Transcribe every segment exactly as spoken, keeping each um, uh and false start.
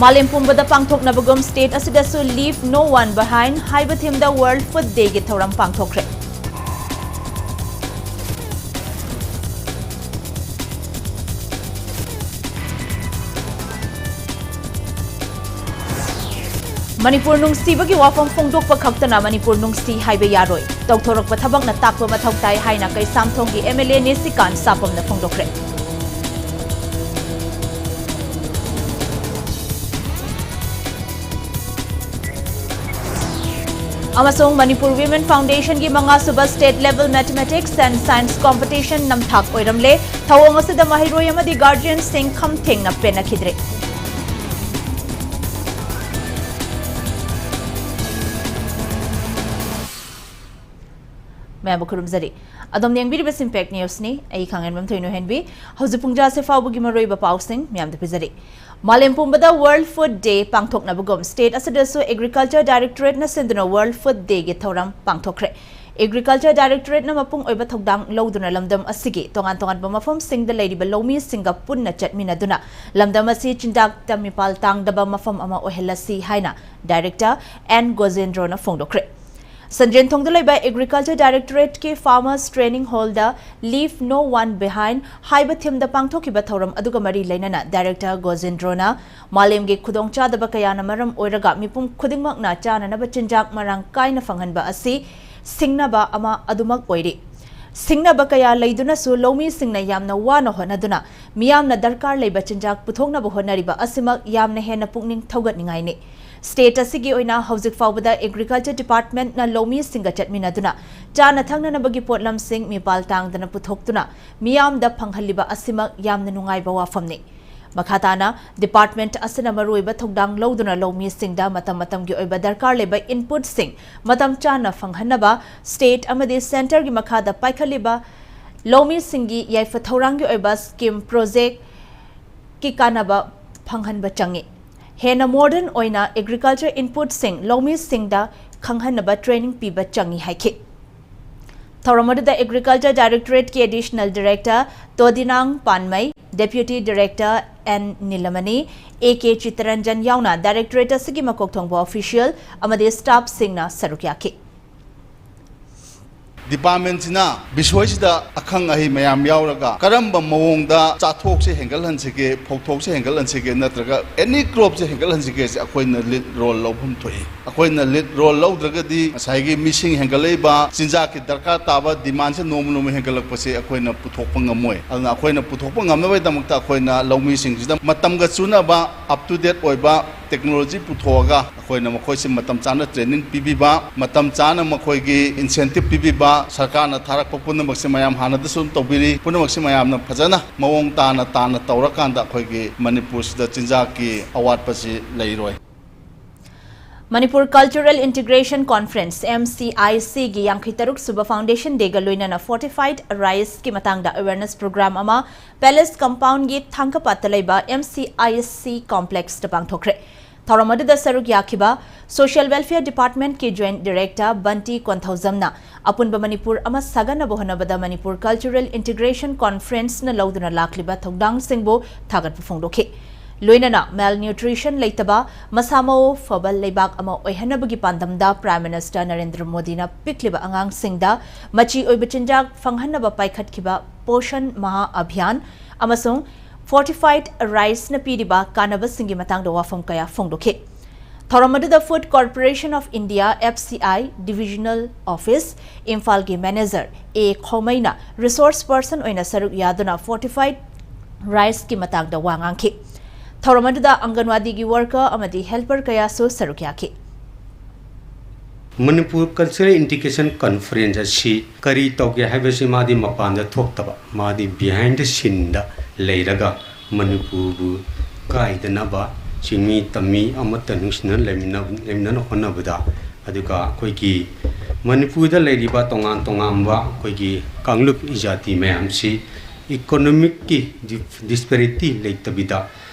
ꯃꯥꯂꯦꯝ ꯄꯨꯝꯕꯗ ꯄꯥꯡꯊꯣꯛꯅꯕꯒꯨꯝ state ꯑꯁꯤꯗꯁꯨ Leave No One Behind ꯍꯥꯏꯕ themeꯗ World Food Dayꯒꯤ ꯊꯧꯔꯝ ꯄꯥꯡꯊꯣꯛꯈ꯭ꯔꯦ꯫ ꯃꯅꯤꯄꯨꯔ ꯅꯨꯡꯁꯤꯕꯒꯤ ꯋꯥꯐꯝ ꯐꯣꯡꯗꯣꯛꯄ ꯈꯛꯇꯅ ꯃꯅꯤꯄꯨꯔ ꯅꯨꯡꯁꯤ ꯍꯥꯏꯕ ꯌꯥꯔꯣꯏ꯫ ꯇꯧꯊꯣꯔꯛꯄ ꯊꯕꯛꯅ ꯇꯥꯛꯄ ꯃꯊꯧ ꯇꯥꯏ ꯍꯥꯏꯅ ꯀꯩꯁꯥꯝꯊꯣꯡꯒꯤ MLA ꯅꯤꯁꯤꯀꯥꯟ ꯁꯥꯄꯝꯅ ꯐꯣꯡꯗꯣꯛꯈ꯭ꯔꯦ꯫ ꯑꯃꯁꯨꯡ Manipur Women Foundationꯒꯤ ꯃꯉꯥꯁꯨꯕ State Level Mathematics and Science Competition ꯅꯝꯊꯥꯛ ꯑꯣꯏꯔꯝꯂꯦ꯫ ꯊꯧꯑꯣꯡ ꯑꯁꯤꯗ ꯃꯍꯩꯔꯣꯏ ꯑꯃꯗꯤ guardianꯁꯤꯡ ꯈꯝ ꯊꯦꯡꯅ ꯄꯦꯟꯅꯈꯤꯗ꯭ꯔꯦ꯫ ꯃꯌꯥꯝꯕꯨ ꯈꯨꯔꯨꯝꯖꯔꯤ꯫ ꯑꯗꯣꯝꯅ ꯌꯦꯡꯕꯤꯔꯤꯕꯁꯤ Impact Newsꯅꯤ꯫ ꯑꯩ ꯈꯥꯡꯉꯦꯟꯕꯝ ꯊꯣꯏꯅꯨ ꯍꯦꯟꯕꯤ꯫ ꯍꯧꯖꯤꯛ ꯄꯨꯡ ꯇꯔꯥꯁꯦ ꯐꯥꯎꯕꯒꯤ ꯃꯔꯨꯑꯣꯏꯕ ꯄꯥꯎꯁꯤꯡ ꯃꯌꯥꯝꯗ ꯄꯤꯖꯔꯤ꯫ ꯃꯥꯂꯦꯝ ꯄꯨꯝꯕꯗ World Food Day ꯄꯥꯡꯊꯣꯛꯅꯕꯒꯨꯝ state ꯑꯁꯤꯗꯁꯨ Agriculture Directorateꯅ ꯁꯤꯟꯗꯨꯅ World Food Dayꯒꯤ ꯊꯧꯔꯝ ꯄꯥꯡꯊꯣꯛꯈ꯭ꯔꯦ꯫ Agriculture Directorateꯅ ꯃꯄꯨꯡ ꯑꯣꯏꯕ ꯊꯧꯗꯥꯡ ꯂꯧꯗꯨꯅ ꯂꯝꯗꯝ ꯑꯁꯤꯒꯤ ꯇꯣꯉꯥꯟ ꯇꯣꯉꯥꯟꯕ ꯃꯐꯝꯁꯤꯡꯗ ꯂꯩꯔꯤꯕ ꯂꯧꯃꯤꯁꯤꯡꯒ ꯄꯨꯟꯅ ꯆꯠꯃꯤꯟꯅꯗꯨꯅ ꯂꯝꯗꯝ ꯑꯁꯤ ꯆꯤꯟꯖꯥꯛꯇ ꯃꯤꯄꯥꯜ ꯇꯥꯡꯗꯕ ꯃꯐꯝ ꯑꯃ ꯑꯣꯏꯍꯜꯂꯁꯤ ꯍꯥꯏꯅ Director N ꯒꯣꯖꯦꯟꯗ꯭ꯔꯣꯅ ꯐꯣꯡꯗꯣꯛꯈ꯭ꯔꯦ꯫ ꯁꯟꯖꯦꯟꯊꯣꯡꯗ ꯂꯩꯕ Agriculture Directorateꯀꯤ Farmers Training Hallꯗ Leave No One Behind ꯍꯥꯏꯕ themeꯗ ꯄꯥꯡꯊꯣꯛꯈꯤꯕ ꯊꯧꯔꯝ ꯑꯗꯨꯒ ꯃꯔꯤ ꯂꯩꯅꯅ Director ꯒꯣꯖꯦꯟꯗ꯭ꯔꯣꯅ ꯃꯥꯂꯦꯝꯒꯤ ꯈꯨꯗꯣꯡꯆꯥꯗꯕ ꯀꯌꯥꯅ ꯃꯔꯝ ꯑꯣꯏꯔꯒ ꯃꯤꯄꯨꯝ ꯈꯨꯗꯤꯡꯃꯛꯅ ꯆꯥꯅꯅꯕ ꯆꯤꯟꯖꯥꯛ ꯃꯔꯥꯡ ꯀꯥꯏꯅ ꯐꯪꯍꯟꯕ ꯑꯁꯤ ꯁꯤꯡꯅꯕ ꯑꯃ ꯑꯗꯨꯃꯛ ꯑꯣꯏꯔꯤ꯫ ꯁꯤꯡꯅꯕ ꯀꯌꯥ ꯂꯩꯗꯨꯅꯁꯨ ꯂꯧꯃꯤꯁꯤꯡꯅ ꯌꯥꯝꯅ ꯋꯥꯅ ꯍꯣꯠꯅꯗꯨꯅ ꯃꯤꯌꯥꯝꯅ ꯗꯔꯀꯥꯔ ꯂꯩꯕ ꯆꯤꯟꯖꯥꯛ ꯄꯨꯊꯣꯛꯅꯕ ꯍꯣꯠꯅꯔꯤꯕ ꯑꯁꯤꯃꯛ ꯌꯥꯝꯅ ꯍꯦꯟꯅ ꯄꯨꯛꯅꯤꯡ ꯊꯧꯒꯠꯅꯤꯡꯉꯥꯏꯅꯤ꯫ State ꯑꯁꯤꯒꯤ ꯑꯣꯏꯅ ꯍꯧꯖꯤꯛ ꯐꯥꯎꯕꯗ Agriculture Departmentꯅ ꯂꯧꯃꯤꯁꯤꯡꯒ ꯆꯠꯃꯤꯟꯅꯗꯨꯅ ꯆꯥꯅ ꯊꯛꯅꯅꯕꯒꯤ ꯄꯣꯠꯂꯝꯁꯤꯡ ꯃꯤꯄꯥꯜ ꯇꯥꯡꯗꯅ ꯄꯨꯊꯣꯛꯇꯨꯅ ꯃꯤꯌꯥꯝꯗ ꯐꯪꯍꯜꯂꯤꯕ ꯑꯁꯤꯃꯛ ꯌꯥꯝꯅ ꯅꯨꯡꯉꯥꯏꯕ ꯋꯥꯐꯝꯅꯤ꯫ ꯃꯈꯥ ꯇꯥꯅ department ꯑꯁꯤꯅ ꯃꯔꯨꯑꯣꯏꯕ ꯊꯧꯗꯥꯡ ꯂꯧꯗꯨꯅ ꯂꯧꯃꯤꯁꯤꯡꯗ ꯃꯇꯝ ꯃꯇꯝꯒꯤ ꯑꯣꯏꯕ ꯗꯔꯀꯥꯔ ꯂꯩꯕ inputꯁꯤꯡ ꯃꯇꯝ ꯆꯥꯅ ꯐꯪꯍꯟꯅꯕ state ꯑꯃꯗꯤ centreꯒꯤ ꯃꯈꯥꯗ ꯄꯥꯏꯈꯠꯂꯤꯕ ꯂꯧꯃꯤꯁꯤꯡꯒꯤ ꯌꯥꯏꯐ ꯊꯧꯔꯥꯡꯒꯤ ꯑꯣꯏꯕ scheme projectꯀꯤ ꯀꯥꯟꯅꯕ ꯐꯪꯍꯟꯕ ꯆꯪꯏ꯫ ꯍꯦꯟꯅ modern ꯑꯣꯏꯅ agriculture inputꯁꯤꯡ ꯂꯧꯃꯤꯁꯤꯡꯗ ꯈꯪꯍꯟꯅꯕ training ꯄꯤꯕ ꯆꯪꯏ ꯍꯥꯏꯈꯤ꯫ ꯊꯧꯔꯝ ꯑꯗꯨꯗ Agriculture Directorateꯀꯤ Additional Director Todinang Panmei, Deputy Director N Nilamani, A K Chittaranjan ꯌꯥꯎꯅ directorate ꯑꯁꯤꯒꯤ ꯃꯀꯣꯛ ꯊꯣꯡꯕ official ꯑꯃꯗꯤ staffꯁꯤꯡꯅ ꯁꯔꯨꯛ ꯌꯥꯈꯤ꯫ Departmentꯁꯤꯅ ꯕꯤꯁꯣꯏꯁꯤꯗ ꯑꯈꯪ ꯑꯍꯩ ꯃꯌꯥꯝ ꯌꯥꯎꯔꯒ ꯀꯔꯝꯕ ꯃꯑꯣꯡꯗ ꯆꯥꯊꯣꯛꯁꯦ ꯍꯦꯟꯒꯠꯍꯟꯁꯤꯒꯦ, ꯐꯧꯊꯣꯛꯁꯦ ꯍꯦꯟꯒꯠꯍꯟꯁꯤꯒꯦ, ꯅꯠꯇ꯭ꯔꯒ any cropꯁꯦ ꯍꯦꯟꯒꯠꯍꯟꯁꯤꯒꯦꯁꯦ ꯑꯩꯈꯣꯏꯅ lead role ꯂꯧꯐꯝ ꯊꯣꯛꯏ꯫ ꯑꯩꯈꯣꯏꯅ lead role ꯂꯧꯗ꯭ꯔꯒꯗꯤ ꯉꯁꯥꯏꯒꯤ ꯃꯤꯁꯤꯡ ꯍꯦꯟꯒꯠꯂꯛꯏꯕ, ꯆꯤꯟꯖꯥꯛꯀꯤ ꯗꯔꯀꯥꯔ ꯇꯥꯕ demandꯁꯦ ꯅꯣꯡꯃ ꯅꯣꯡꯃ ꯍꯦꯟꯒꯠꯂꯛꯄꯁꯦ ꯑꯩꯈꯣꯏꯅ ꯄꯨꯊꯣꯛꯄ ꯉꯝꯃꯣꯏ꯫ ꯑꯗꯨꯅ ꯑꯩꯈꯣꯏꯅ ꯄꯨꯊꯣꯛꯄ ꯉꯝꯅꯕꯒꯤꯗꯃꯛꯇ ꯑꯩꯈꯣꯏꯅ ꯂꯧꯃꯤꯁꯤꯡꯁꯤꯗ ꯃꯇꯝꯒ ꯆꯨꯅꯕ up to date ꯑꯣꯏꯕ technology ꯄꯨꯊꯣꯛꯑꯒ ꯑꯩꯈꯣꯏꯅ ꯃꯈꯣꯏꯁꯦ ꯃꯇꯝ ꯆꯥꯅ training ꯄꯤꯕꯤꯕ, ꯃꯇꯝ ꯆꯥꯅ ꯃꯈꯣꯏꯒꯤ incentive ꯄꯤꯕꯤꯕ, ꯁꯔꯀꯥꯔꯅ ꯊꯥꯔꯛꯄ ꯄꯨꯝꯅꯃꯛꯁꯦ ꯃꯌꯥꯝ ꯍꯥꯟꯅꯗꯁꯨ ꯑꯗꯨꯝ ꯇꯧꯕꯤꯔꯤ꯫ ꯄꯨꯝꯅꯃꯛꯁꯦ ꯃꯌꯥꯝꯅ ꯐꯖꯅ ꯃꯑꯣꯡ ꯇꯥꯅ, ꯇꯥꯅ ꯇꯧꯔꯀꯥꯟꯗ ꯑꯩꯈꯣꯏꯒꯤ ꯃꯅꯤꯄꯨꯔꯁꯤꯗ ꯆꯤꯟꯖꯥꯛꯀꯤ ꯑꯋꯥꯠꯄꯁꯤ ꯂꯩꯔꯣꯏ꯫ Manipur Cultural Integration Conference, MCICꯒꯤ ꯌꯥꯡꯈꯩ ꯇꯔꯨꯛ ꯁꯨꯕ Foundation Dayꯒ ꯂꯣꯏꯅꯅ fortified riceꯀꯤ ꯃꯇꯥꯡꯗ awareness program ꯑꯃ Palace Compoundꯒꯤ ꯊꯥꯡꯒꯄꯥꯠꯇ ꯂꯩꯕ MCIC complexꯇ ꯄꯥꯡꯊꯣꯛꯈ꯭ꯔꯦ꯫ ꯊꯧꯔꯝ ꯑꯗꯨꯗ ꯁꯔꯨꯛ ꯌꯥꯈꯤꯕ Social Welfare Departmentꯀꯤ Joint Director ꯕꯟꯇꯤ ꯀꯣꯟꯊꯧꯖꯝꯅ ꯑꯄꯨꯟꯕ ꯃꯅꯤꯄꯨꯔ ꯑꯃ ꯁꯥꯒꯠꯅꯕ ꯍꯣꯠꯅꯕꯗ Manipur Cultural Integration Conferenceꯅ ꯂꯧꯗꯨꯅ ꯂꯥꯛꯂꯤꯕ ꯊꯧꯗꯥꯡꯁꯤꯡꯕꯨ ꯊꯥꯒꯠꯄ ꯐꯣꯡꯗꯣꯛꯈꯤ꯫ ꯂꯣꯏꯅꯅ malnutrition ꯂꯩꯇꯕ, ꯃꯁꯥ ꯃꯎ ꯐꯕ ꯂꯩꯕꯥꯛ ꯑꯃ ꯑꯣꯏꯍꯟꯅꯕꯒꯤ ꯄꯥꯟꯗꯝꯗ Prime Minister ꯅꯔꯦꯟꯗ꯭ꯔ ꯃꯣꯗꯤꯅ ꯄꯤꯛꯂꯤꯕ ꯑꯉꯥꯡꯁꯤꯡꯗ ꯃꯆꯤ ꯑꯣꯏꯕ ꯆꯤꯟꯖꯥꯛ ꯐꯪꯍꯟꯅꯕ ꯄꯥꯏꯈꯠꯈꯤꯕ Poshan Maha Abhiyan ꯑꯃꯁꯨꯡ fortified riceꯅ ꯄꯤꯔꯤꯕ ꯀꯥꯟꯅꯕꯁꯤꯡꯒꯤ ꯃꯇꯥꯡꯗ ꯋꯥꯐꯝ ꯀꯌꯥ ꯐꯣꯡꯗꯣꯛꯈꯤ꯫ ꯊꯧꯔꯝ ꯑꯗꯨꯗ Food Corporation of India, FCI, Divisional Office, ꯏꯝꯐꯥꯜꯒꯤ Manager ꯑꯦ ꯈꯣꯃꯩꯅ resource person ꯑꯣꯏꯅ ꯁꯔꯨꯛ ꯌꯥꯗꯨꯅ fortified riceꯀꯤ ꯃꯇꯥꯡꯗ ꯋꯥ ꯉꯥꯡꯈꯤ꯫ ꯊꯧꯔꯝ ꯑꯗꯨꯗ ꯑꯪꯒꯟꯋꯥꯗꯤꯒꯤ worker ꯑꯃꯗꯤ helper ꯀꯌꯥꯁꯨ ꯁꯔꯨꯛ ꯌꯥꯈꯤ꯫ Manipur Cultural Integration Conference ꯑꯁꯤ ꯀꯔꯤ ꯇꯧꯒꯦ ꯍꯥꯏꯕꯁꯤ ꯃꯥꯗꯤ ꯃꯄꯥꯟꯗ ꯊꯣꯛꯇꯕ, ꯃꯥꯗꯤ behind the sceneꯗ ꯂꯩꯔꯒ ꯃꯅꯤꯄꯨꯔꯕꯨ ꯀꯥꯏꯗꯅꯕ ꯆꯤꯡꯃꯤ ꯇꯝꯃꯤ ꯑꯃꯠꯇ ꯅꯨꯡꯁꯤꯅ ꯂꯩꯃꯤꯟꯅ-, ꯂꯩꯃꯤꯟꯅꯅ ꯍꯣꯠꯅꯕꯗ, ꯑꯗꯨꯒ ꯑꯩꯈꯣꯏꯒꯤ ꯃꯅꯤꯄꯨꯔꯗ ꯂꯩꯔꯤꯕ ꯇꯣꯉꯥꯟ ꯇꯣꯉꯥꯟꯕ ꯑꯩꯈꯣꯏꯒꯤ ꯀꯥꯡꯂꯨꯞ ꯖꯥꯇꯤ ꯃꯌꯥꯝꯁꯤ economicꯀꯤ dis-, disparity ꯂꯩꯇꯕꯤꯗ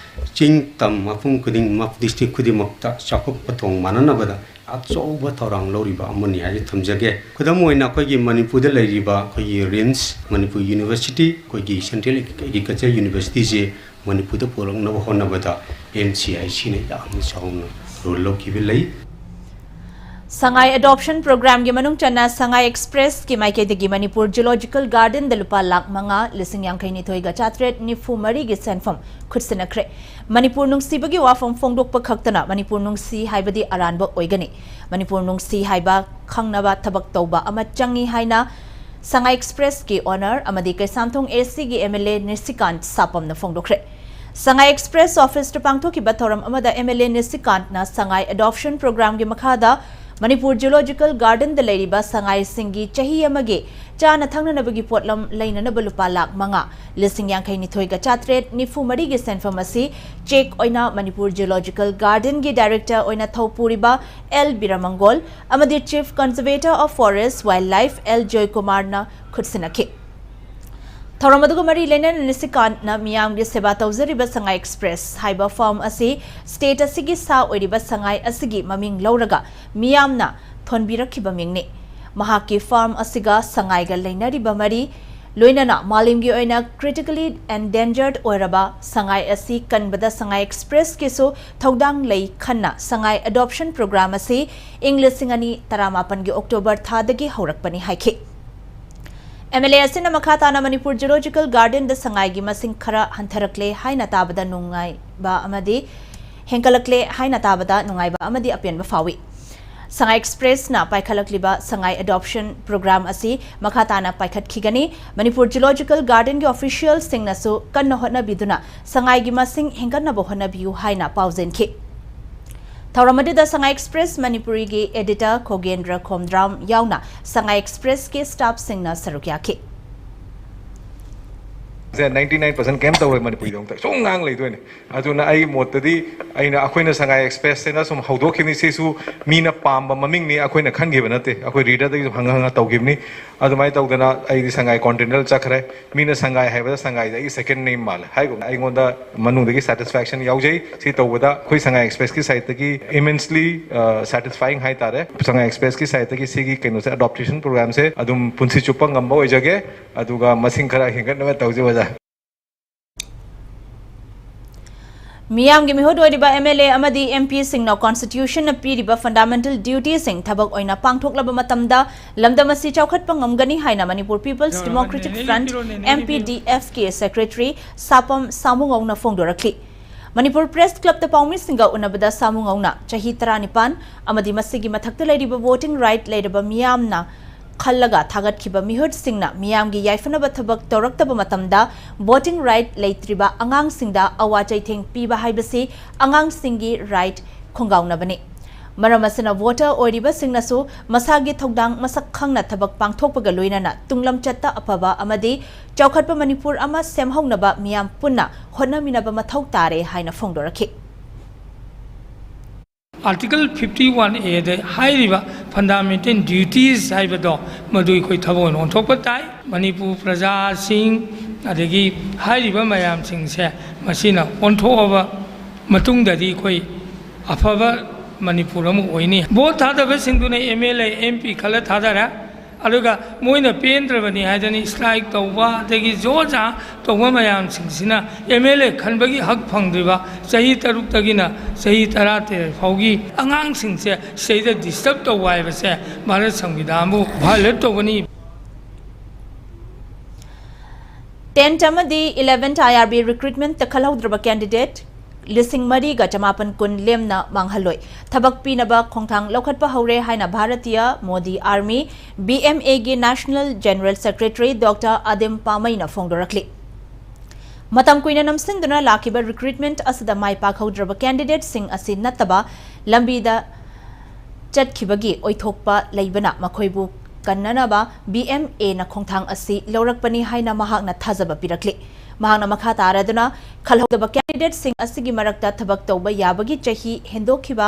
ꯆꯤꯡ ꯇꯝ ꯃꯐꯝ ꯈꯨꯗꯤꯡꯃꯛ, district ꯈꯨꯗꯤꯡꯃꯛꯇ ꯆꯥꯎꯈꯠꯄ ꯊꯣꯡ ꯃꯥꯟꯅꯅꯕꯗ ꯑꯆꯧꯕ ꯊꯧꯗꯥꯡ ꯂꯧꯔꯤꯕ ꯑꯃꯅꯤ ꯍꯥꯏꯅ ꯊꯝꯖꯒꯦ꯫ ꯈꯨꯗꯝ ꯑꯣꯏꯅ ꯑꯩꯈꯣꯏꯒꯤ ꯃꯅꯤꯄꯨꯔꯗ ꯂꯩꯔꯤꯕ ꯑꯩꯈꯣꯏꯒꯤ RIMS, ꯃꯅꯤꯄꯨꯔ University, ꯑꯩꯈꯣꯏꯒꯤ Central Agriculture Universityꯁꯦ ꯃꯅꯤꯄꯨꯔꯗ ꯄꯨꯔꯛꯅꯕ ꯍꯣꯠꯅꯕꯗ ꯑꯦꯟ ꯁꯤ ꯑꯥꯏ ꯁꯤꯅ ꯌꯥꯝꯅ ꯆꯥꯎꯅ ꯔꯣꯜ ꯂꯧꯈꯤꯕ ꯂꯩ꯫ ꯁꯉꯥꯏ ꯑꯦꯗꯣꯞꯁꯟ ꯄ꯭ꯔꯣꯒ꯭ꯔꯥꯝꯒꯤ ꯃꯅꯨꯡ ꯆꯟꯅ ꯁꯉꯥꯏ ꯑꯦꯛꯁꯄ꯭ꯔꯦꯁꯀꯤ ꯃꯥꯏꯀꯩꯗꯒꯤ ꯃꯅꯤꯄꯨꯔ ꯖꯨꯂꯣꯖꯤꯀꯦꯜ ꯒꯥꯔꯗꯦꯟꯗ ꯂꯨꯄꯥ ꯂꯥꯈ ꯃꯉꯥ ꯂꯤꯁꯤꯡ ꯌꯥꯡꯈꯩ ꯅꯤꯊꯣꯏꯒ ꯆꯥꯇ꯭ꯔꯦꯠ ꯅꯤꯐꯨ ꯃꯔꯤꯒꯤ ꯁꯦꯟꯐꯝ ꯈꯨꯠꯁꯤꯟꯅꯈ꯭ꯔꯦ꯫ ꯃꯅꯤꯄꯨꯔ ꯅꯨꯡꯁꯤꯕꯒꯤ ꯋꯥꯐꯝ ꯐꯣꯡꯗꯣꯛꯄ ꯈꯛꯇꯅ ꯃꯅꯤꯄꯨꯔ ꯅꯨꯡꯁꯤ ꯍꯥꯏꯕꯗꯤ ꯑꯔꯥꯟꯕ ꯑꯣꯏꯒꯅꯤ꯫ ꯃꯅꯤꯄꯨꯔ ꯅꯨꯡꯁꯤ ꯍꯥꯏꯕ ꯈꯪꯅꯕ ꯊꯕꯛ ꯇꯧꯕ ꯑꯃ ꯆꯪꯏ ꯍꯥꯏꯅ ꯁꯉꯥꯏ ꯑꯦꯛꯁꯄ꯭ꯔꯦꯁꯀꯤ ꯑꯣꯅꯔ ꯑꯃꯗꯤ ꯀꯩꯁꯥꯝꯊꯣꯡ ꯑꯦ ꯁꯤꯒꯤ ꯑꯦꯝ ꯑꯦꯜ ꯑꯦ ꯅꯤꯁꯤꯀꯥꯟꯠ ꯁꯥꯄꯝꯅ ꯐꯣꯡꯗꯣꯛꯈ꯭ꯔꯦ꯫ ꯁꯉꯥꯏ ꯑꯦꯛꯁꯄ꯭ꯔꯦꯁ ꯑꯣꯐꯤꯁꯇ ꯄꯥꯡꯊꯣꯛꯈꯤꯕ ꯊꯧꯔꯝ ꯑꯃꯗ ꯑꯦꯝ ꯑꯦꯜ ꯑꯦ ꯅꯤꯁꯤꯀꯥꯟꯠꯅ ꯁꯉꯥꯏ ꯑꯦꯗꯣꯞꯁꯟ ꯄ꯭ꯔꯣꯒ꯭ꯔꯥꯝꯒꯤ ꯃꯈꯥꯗ ꯃꯅꯤꯄꯨꯔ ꯖꯨꯂꯣꯖꯤꯀꯦꯜ ꯒꯥꯔꯗꯦꯟꯗ ꯂꯩꯔꯤꯕ ꯁꯉꯥꯏꯁꯤꯡꯒꯤ ꯆꯍꯤ ꯑꯃꯒꯤ ꯆꯥꯅ ꯊꯛꯅꯅꯕꯒꯤ ꯄꯣꯠꯂꯝ ꯂꯩꯅꯅꯕ ꯂꯨꯄꯥ ꯂꯥꯈ ꯃꯉꯥ ꯂꯤꯁꯤꯡ ꯌꯥꯡꯈꯩ ꯅꯤꯊꯣꯏꯒ ꯆꯥꯇ꯭ꯔꯦꯠ ꯅꯤꯐꯨ ꯃꯔꯤꯒꯤ ꯁꯦꯟꯐꯝ ꯑꯁꯤ ꯆꯦꯛ ꯑꯣꯏꯅ ꯃꯅꯤꯄꯨꯔ ꯖꯨꯂꯣꯖꯤꯀꯦꯜ ꯒꯥꯔꯗꯦꯟꯒꯤ ꯗꯥꯏꯔꯦꯛꯇꯔ ꯑꯣꯏꯅ ꯊꯧꯄꯨꯔꯤꯕ ꯑꯦꯜ ꯕꯤꯔꯃꯪꯒꯣꯜ ꯑꯃꯗꯤ chief conservator of forest wildlife L ꯖꯣꯏꯀꯨꯃꯥꯔꯅ ꯈꯨꯠꯁꯤꯟꯅꯈꯤ꯫ ꯊꯧꯔꯝ ꯑꯗꯨꯒ ꯃꯔꯤ ꯂꯩꯅꯅ ꯅꯤꯁꯤꯀꯥꯟꯠꯅ ꯃꯤꯌꯥꯝꯒꯤ ꯁꯦꯕꯥ ꯇꯧꯖꯔꯤꯕ ꯁꯉꯥꯏ ꯑꯦꯛꯁꯄ꯭ꯔꯦꯁ ꯍꯥꯏꯕ ꯐꯥꯔꯝ ꯑꯁꯤ ꯁ꯭ꯇꯦꯠ ꯑꯁꯤꯒꯤ ꯁꯥ ꯑꯣꯏꯔꯤꯕ ꯁꯉꯥꯏ ꯑꯁꯤꯒꯤ ꯃꯃꯤꯡ ꯂꯧꯔꯒ ꯃꯤꯌꯥꯝꯅ ꯊꯣꯟꯕꯤꯔꯛꯈꯤꯕ ꯃꯤꯡꯅꯤ꯫ ꯃꯍꯥꯛꯀꯤ ꯐꯥꯔꯝ ꯑꯁꯤꯒ ꯁꯉꯥꯏꯒ ꯂꯩꯅꯔꯤꯕ ꯃꯔꯤ, ꯂꯣꯏꯅꯅ ꯃꯥꯂꯦꯝꯒꯤ ꯑꯣꯏꯅ ꯀ꯭ꯔꯤꯇꯤꯀꯦꯂꯤ ꯑꯦꯟꯗꯦꯟꯖꯔꯗ ꯑꯣꯏꯔꯕ ꯁꯉꯥꯏ ꯑꯁꯤ ꯀꯟꯕꯗ ꯁꯉꯥꯏ ꯑꯦꯛꯁꯄ꯭ꯔꯦꯁꯀꯤꯁꯨ ꯊꯧꯗꯥꯡ ꯂꯩ ꯈꯟꯅ ꯁꯉꯥꯏ ꯑꯦꯗꯣꯞꯁꯟ ꯄ꯭ꯔꯣꯒ꯭ꯔꯥꯝ ꯑꯁꯤ ꯏꯪ ꯂꯤꯁꯤꯡ ꯑꯅꯤ ꯇꯔꯥꯃꯥꯄꯟꯒꯤ ꯑꯣꯛꯇꯣꯕꯔ ꯊꯥꯗꯒꯤ ꯍꯧꯔꯛꯄꯅꯤ ꯍꯥꯏꯈꯤ꯫ ꯑꯦꯝ ꯑꯦꯜ ꯑꯦ ꯑꯁꯤꯅ ꯃꯈꯥ ꯇꯥꯅ ꯃꯅꯤꯄꯨꯔ ꯖꯨꯂꯣꯖꯤꯀꯦꯜ ꯒꯥꯔꯗꯦꯟꯗ ꯁꯉꯥꯏꯒꯤ ꯃꯁꯤꯡ ꯈꯔ ꯍꯟꯊꯔꯛꯂꯦ ꯍꯥꯏꯅ ꯇꯥꯕꯗ ꯅꯨꯡꯉꯥꯏꯕ ꯑꯃꯗꯤ ꯍꯦꯟꯒꯠꯂꯛꯂꯦ ꯍꯥꯏꯅ ꯇꯥꯕꯗ ꯅꯨꯡꯉꯥꯏꯕ ꯑꯃꯗꯤ ꯑꯄꯦꯟꯕ ꯐꯥꯎꯏ꯫ ꯁꯉꯥꯏ ꯑꯦꯛꯁꯄ꯭ꯔꯦꯁꯅ ꯄꯥꯏꯈꯠꯂꯛꯂꯤꯕ ꯁꯉꯥꯏ ꯑꯦꯗꯣꯞꯁꯟ ꯄ꯭ꯔꯣꯒ꯭ꯔꯥꯝ ꯑꯁꯤ ꯃꯈꯥ ꯇꯥꯅ ꯄꯥꯏꯈꯠꯈꯤꯒꯅꯤ꯫ ꯃꯅꯤꯄꯨꯔ ꯖꯨꯂꯣꯖꯤꯀꯦꯜ ꯒꯥꯔꯗꯦꯟꯒꯤ ꯑꯣꯐꯤꯁꯤꯌꯦꯜꯁꯤꯡꯅꯁꯨ ꯀꯟꯅ ꯍꯣꯠꯅꯕꯤꯗꯨꯅ ꯁꯉꯥꯏꯒꯤ ꯃꯁꯤꯡ ꯍꯦꯟꯒꯠꯅꯕ ꯍꯣꯠꯅꯕꯤꯌꯨ ꯍꯥꯏꯅ ꯄꯥꯎꯖꯦꯟꯈꯤ꯫ ꯊꯧꯔꯝ ꯑꯗꯨꯗ ꯁꯉꯥꯏ ꯑꯦꯛꯁꯄ꯭ꯔꯦꯁ ꯃꯅꯤꯄꯨꯔꯤꯒꯤ ꯑꯦꯗꯤꯇꯔ ꯈꯣꯒꯦꯟꯗ꯭ꯔ ꯈꯣꯝꯗ꯭ꯔꯥꯝ ꯌꯥꯎꯅ ꯁꯉꯥꯏ ꯑꯦꯛꯁꯄ꯭ꯔꯦꯁꯀꯤ ꯁ꯭ꯇꯥꯐꯁꯤꯡꯅ ꯁꯔꯨꯛ ꯌꯥꯈꯤ꯫ ꯁꯦ ꯅꯥꯏꯟꯇꯤ ꯅꯥꯏꯟ ꯄꯥꯔꯁꯦꯟ ꯀꯩꯝ ꯇꯧꯔꯣꯏ ꯃꯅꯤꯄꯨꯔꯤꯗꯃꯛꯇ ꯁꯨꯝ ꯉꯥꯡ ꯂꯩꯗꯣꯏꯅꯦ꯫ ꯑꯗꯨꯅ ꯑꯩ ꯃꯣꯠꯇꯗꯤ ꯑꯩꯅ ꯑꯩꯈꯣꯏꯅ ꯁꯉꯥꯏ ꯑꯦꯛꯁꯄ꯭ꯔꯦꯁꯁꯤꯅ ꯁꯨꯝ ꯍꯧꯗꯣꯛꯈꯤꯕꯅꯤ꯫ ꯁꯤꯁꯨ ꯃꯤꯅ ꯄꯥꯝꯕ ꯃꯃꯤꯡꯅꯤ, ꯑꯩꯈꯣꯏꯅ ꯈꯟꯈꯤꯕ ꯅꯠꯇꯦ, ꯑꯩꯈꯣꯏ ꯔꯤꯗꯔꯗꯒꯤ ꯁꯨꯝ ꯍꯪꯉ ꯍꯪꯉ ꯇꯧꯈꯤꯕꯅꯤ꯫ ꯑꯗꯨꯃꯥꯏꯅ ꯇꯧꯗꯅ ꯑꯩꯗꯤ ꯁꯉꯥꯏ ꯀꯣꯟꯇꯤꯅꯦꯟꯇꯜ ꯆꯠꯈ꯭ꯔꯦ꯫ ꯃꯤꯅ ꯁꯉꯥꯏ ꯍꯥꯏꯕꯗ ꯁꯉꯥꯏꯁꯦ ꯑꯩꯒꯤ ꯁꯦꯀꯦꯟ ꯅꯦꯝ ꯃꯥꯜꯂꯦ꯫ ꯍꯥꯏꯒꯨꯝꯅ ꯑꯩꯉꯣꯟꯗ ꯃꯅꯨꯡꯗꯒꯤ ꯁꯦꯇꯤꯁꯐꯦꯛꯁꯟ ꯌꯥꯎꯖꯩ꯫ ꯁꯤ ꯇꯧꯕꯗ ꯑꯩꯈꯣꯏ ꯁꯉꯥꯏ ꯑꯦꯛꯁꯄ꯭ꯔꯦꯁꯀꯤ ꯁꯥꯏꯠꯇꯒꯤ ꯏꯃꯦꯟꯁꯂꯤ ꯁꯦꯇꯤꯁꯐꯥꯏꯡ ꯍꯥꯏꯇꯥꯔꯦ꯫ ꯁꯉꯥꯏ ꯑꯦꯛꯁꯄ꯭ꯔꯦꯁꯀꯤ ꯁꯥꯏꯠꯇꯒꯤ ꯁꯤꯒꯤ ꯀꯩꯅꯣꯁꯦ, ꯑꯦꯗꯣꯞꯇꯦꯁꯟ ꯄ꯭ꯔꯣꯒ꯭ꯔꯥꯝꯁꯦ ꯑꯗꯨꯝ ꯄꯨꯟꯁꯤ ꯆꯨꯞꯄ ꯉꯝꯕ ꯑꯣꯏꯖꯒꯦ, ꯑꯗꯨꯒ ꯃꯁꯤꯡ ꯈꯔ ꯍꯦꯟꯒꯠꯅꯕ ꯇꯧꯖꯩ ꯑꯣꯖꯥ꯫ ꯃꯤꯌꯥꯝꯒꯤ ꯃꯤꯍꯨꯠ ꯑꯣꯏꯔꯤꯕ M L A ꯑꯃꯗꯤ M Pꯁꯤꯡꯅ Constitutionꯅ ꯄꯤꯔꯤꯕ fundamental dutiesꯁꯤꯡ ꯊꯕꯛ ꯑꯣꯏꯅ ꯄꯥꯡꯊꯣꯛꯂꯕ ꯃꯇꯝꯗ ꯂꯝꯗꯝ ꯑꯁꯤ ꯆꯥꯎꯈꯠꯄ ꯉꯝꯒꯅꯤ ꯍꯥꯏꯅ Manipur People's Democratic Front, M P D F ꯀꯤ Secretary ꯁꯥꯄꯝ ꯁꯥꯃꯨꯉꯧꯅ ꯐꯣꯡꯗꯣꯔꯛꯂꯤ꯫ ꯃꯅꯤꯄꯨꯔ Press Clubꯇ ꯄꯥꯎꯃꯤꯁꯤꯡꯒ ꯎꯅꯕꯗ ꯁꯥꯃꯨꯉꯧꯅ ꯆꯍꯤ ꯇꯔꯥꯅꯤꯄꯥꯟ ꯑꯃꯗꯤ ꯃꯁꯤꯒꯤ ꯃꯊꯛꯇ ꯂꯩꯔꯤꯕ voting right ꯂꯩꯔꯕ ꯃꯤꯌꯥꯝꯅ ꯈꯜꯂꯒ ꯊꯥꯒꯠꯈꯤꯕ ꯃꯤꯍꯨꯠꯁꯤꯡꯅ ꯃꯤꯌꯥꯝꯒꯤ ꯌꯥꯏꯐꯅꯕ ꯊꯕꯛ ꯇꯧꯔꯛꯇꯕ ꯃꯇꯝꯗ voting right ꯂꯩꯇ꯭ꯔꯤꯕ ꯑꯉꯥꯡꯁꯤꯡꯗ ꯑꯋꯥ ꯆꯩꯊꯦꯡ ꯄꯤꯕ ꯍꯥꯏꯕꯁꯤ ꯑꯉꯥꯡꯁꯤꯡꯒꯤ right ꯈꯣꯡꯒꯥꯎꯅꯕꯅꯤ꯫ ꯃꯔꯝ ꯑꯁꯤꯅ voter ꯑꯣꯏꯔꯤꯕꯁꯤꯡꯅꯁꯨ ꯃꯁꯥꯒꯤ ꯊꯧꯗꯥꯡ ꯃꯁꯛ ꯈꯪꯅ ꯊꯕꯛ ꯄꯥꯡꯊꯣꯛꯄꯒ ꯂꯣꯏꯅꯅ ꯇꯨꯡꯂꯝꯆꯠꯇ ꯑꯐꯕ ꯑꯃꯗꯤ ꯆꯥꯎꯈꯠꯄ ꯃꯅꯤꯄꯨꯔ ꯑꯃ ꯁꯦꯝꯍꯧꯅꯕ ꯃꯤꯌꯥꯝ ꯄꯨꯟꯅ ꯍꯣꯠꯅꯃꯤꯟꯅꯕ ꯃꯊꯧ ꯇꯥꯔꯦ ꯍꯥꯏꯅ ꯐꯣꯡꯗꯣꯔꯛꯈꯤ꯫ Article fifty one A ꯗ ꯍꯥꯏꯔꯤꯕ fundamental duties ꯍꯥꯏꯕꯗꯣ ꯃꯗꯨ ꯑꯩꯈꯣꯏ ꯊꯕꯛ ꯑꯣꯏꯅ ꯑꯣꯟꯊꯣꯛꯄ ꯇꯥꯏ꯫ ꯃꯅꯤꯄꯨꯔ ꯄ꯭ꯔꯖꯥꯁꯤꯡ ꯑꯗꯒꯤ ꯍꯥꯏꯔꯤꯕ ꯃꯌꯥꯝꯁꯤꯡꯁꯦ ꯃꯁꯤꯅ ꯑꯣꯟꯊꯣꯛꯑꯕ ꯃꯇꯨꯡꯗꯗꯤ ꯑꯩꯈꯣꯏ ꯑꯐꯕ ꯃꯅꯤꯄꯨꯔ ꯑꯃ ꯑꯣꯏꯅꯤ꯫ Vote ꯊꯥꯗꯕꯁꯤꯡꯗꯨꯅ M L A, M P ꯈꯜꯂ ꯊꯥꯗꯔꯦ꯫ ꯑꯗꯨꯒ ꯃꯣꯏꯅ ꯄꯦꯟꯗ꯭ꯔꯕꯅꯤ ꯍꯥꯏꯗꯅ strike ꯇꯧꯕ ꯑꯗꯒꯤ ꯖꯣ ꯖꯥ ꯇꯧꯕ ꯃꯌꯥꯝꯁꯤꯡꯁꯤꯅ M L A ꯈꯟꯕꯒꯤ ꯍꯛ ꯐꯪꯗ꯭ꯔꯤꯕ ꯆꯍꯤ ꯇꯔꯨꯛꯇꯒꯤꯅ ꯆꯍꯤ ꯇꯔꯥꯇꯔꯦꯠ ꯐꯥꯎꯒꯤ ꯑꯉꯥꯡꯁꯤꯡꯁꯦ ꯁꯤꯗꯩꯗ disturb ꯇꯧꯕ ꯍꯥꯏꯕꯁꯦ ꯚꯥꯔꯠ ꯁꯪꯕꯤꯙꯥꯟꯕꯨ violate ꯇꯧꯕꯅꯤ꯫ Tenth ꯑꯃꯗꯤ eleventh I R B recruitmentꯇ ꯈꯜꯍꯧꯗ꯭ꯔꯕ candidate ꯂꯤꯁꯤꯡ ꯃꯔꯤꯒ ꯆꯃꯥꯄꯟ ꯀꯨꯟ ꯂꯦꯝꯅ ꯃꯥꯡꯍꯜꯂꯣꯏ꯫ ꯊꯕꯛ ꯄꯤꯅꯕ ꯈꯣꯡꯊꯥꯡ ꯂꯧꯈꯠꯄ ꯍꯧꯔꯦ ꯍꯥꯏꯅ Bharatiya Modi Army, B M Aꯒꯤ National General Secretary Doctor Adim Pameiꯅ ꯐꯣꯡꯗꯣꯔꯛꯂꯤ꯫ ꯃꯇꯝ ꯀꯨꯏꯅ ꯅꯝꯁꯤꯟꯗꯨꯅ ꯂꯥꯛꯈꯤꯕ recruitment ꯑꯁꯤꯗ ꯃꯥꯏ ꯄꯥꯛꯍꯧꯗ꯭ꯔꯕ candidateꯁꯤꯡ ꯑꯁꯤ ꯅꯠꯇꯕ ꯂꯝꯕꯤꯗ ꯆꯠꯈꯤꯕꯒꯤ ꯑꯣꯏꯊꯣꯛꯄ ꯂꯩꯕꯅ ꯃꯈꯣꯏꯕꯨ ꯀꯟꯅꯅꯕ B M Aꯅ ꯈꯣꯡꯊꯥꯡ ꯑꯁꯤ ꯂꯧꯔꯛꯄꯅꯤ ꯍꯥꯏꯅ ꯃꯍꯥꯛꯅ ꯊꯥꯖꯕ ꯄꯤꯔꯛꯂꯤ꯫ ꯃꯍꯥꯛꯅ ꯃꯈꯥ ꯇꯥꯔꯗꯨꯅ ꯈꯜꯍꯧꯗꯕ candidateꯁꯤꯡ ꯑꯁꯤꯒꯤ ꯃꯔꯛꯇ ꯊꯕꯛ ꯇꯧꯕ ꯌꯥꯕꯒꯤ ꯆꯍꯤ ꯍꯦꯟꯗꯣꯛꯈꯤꯕ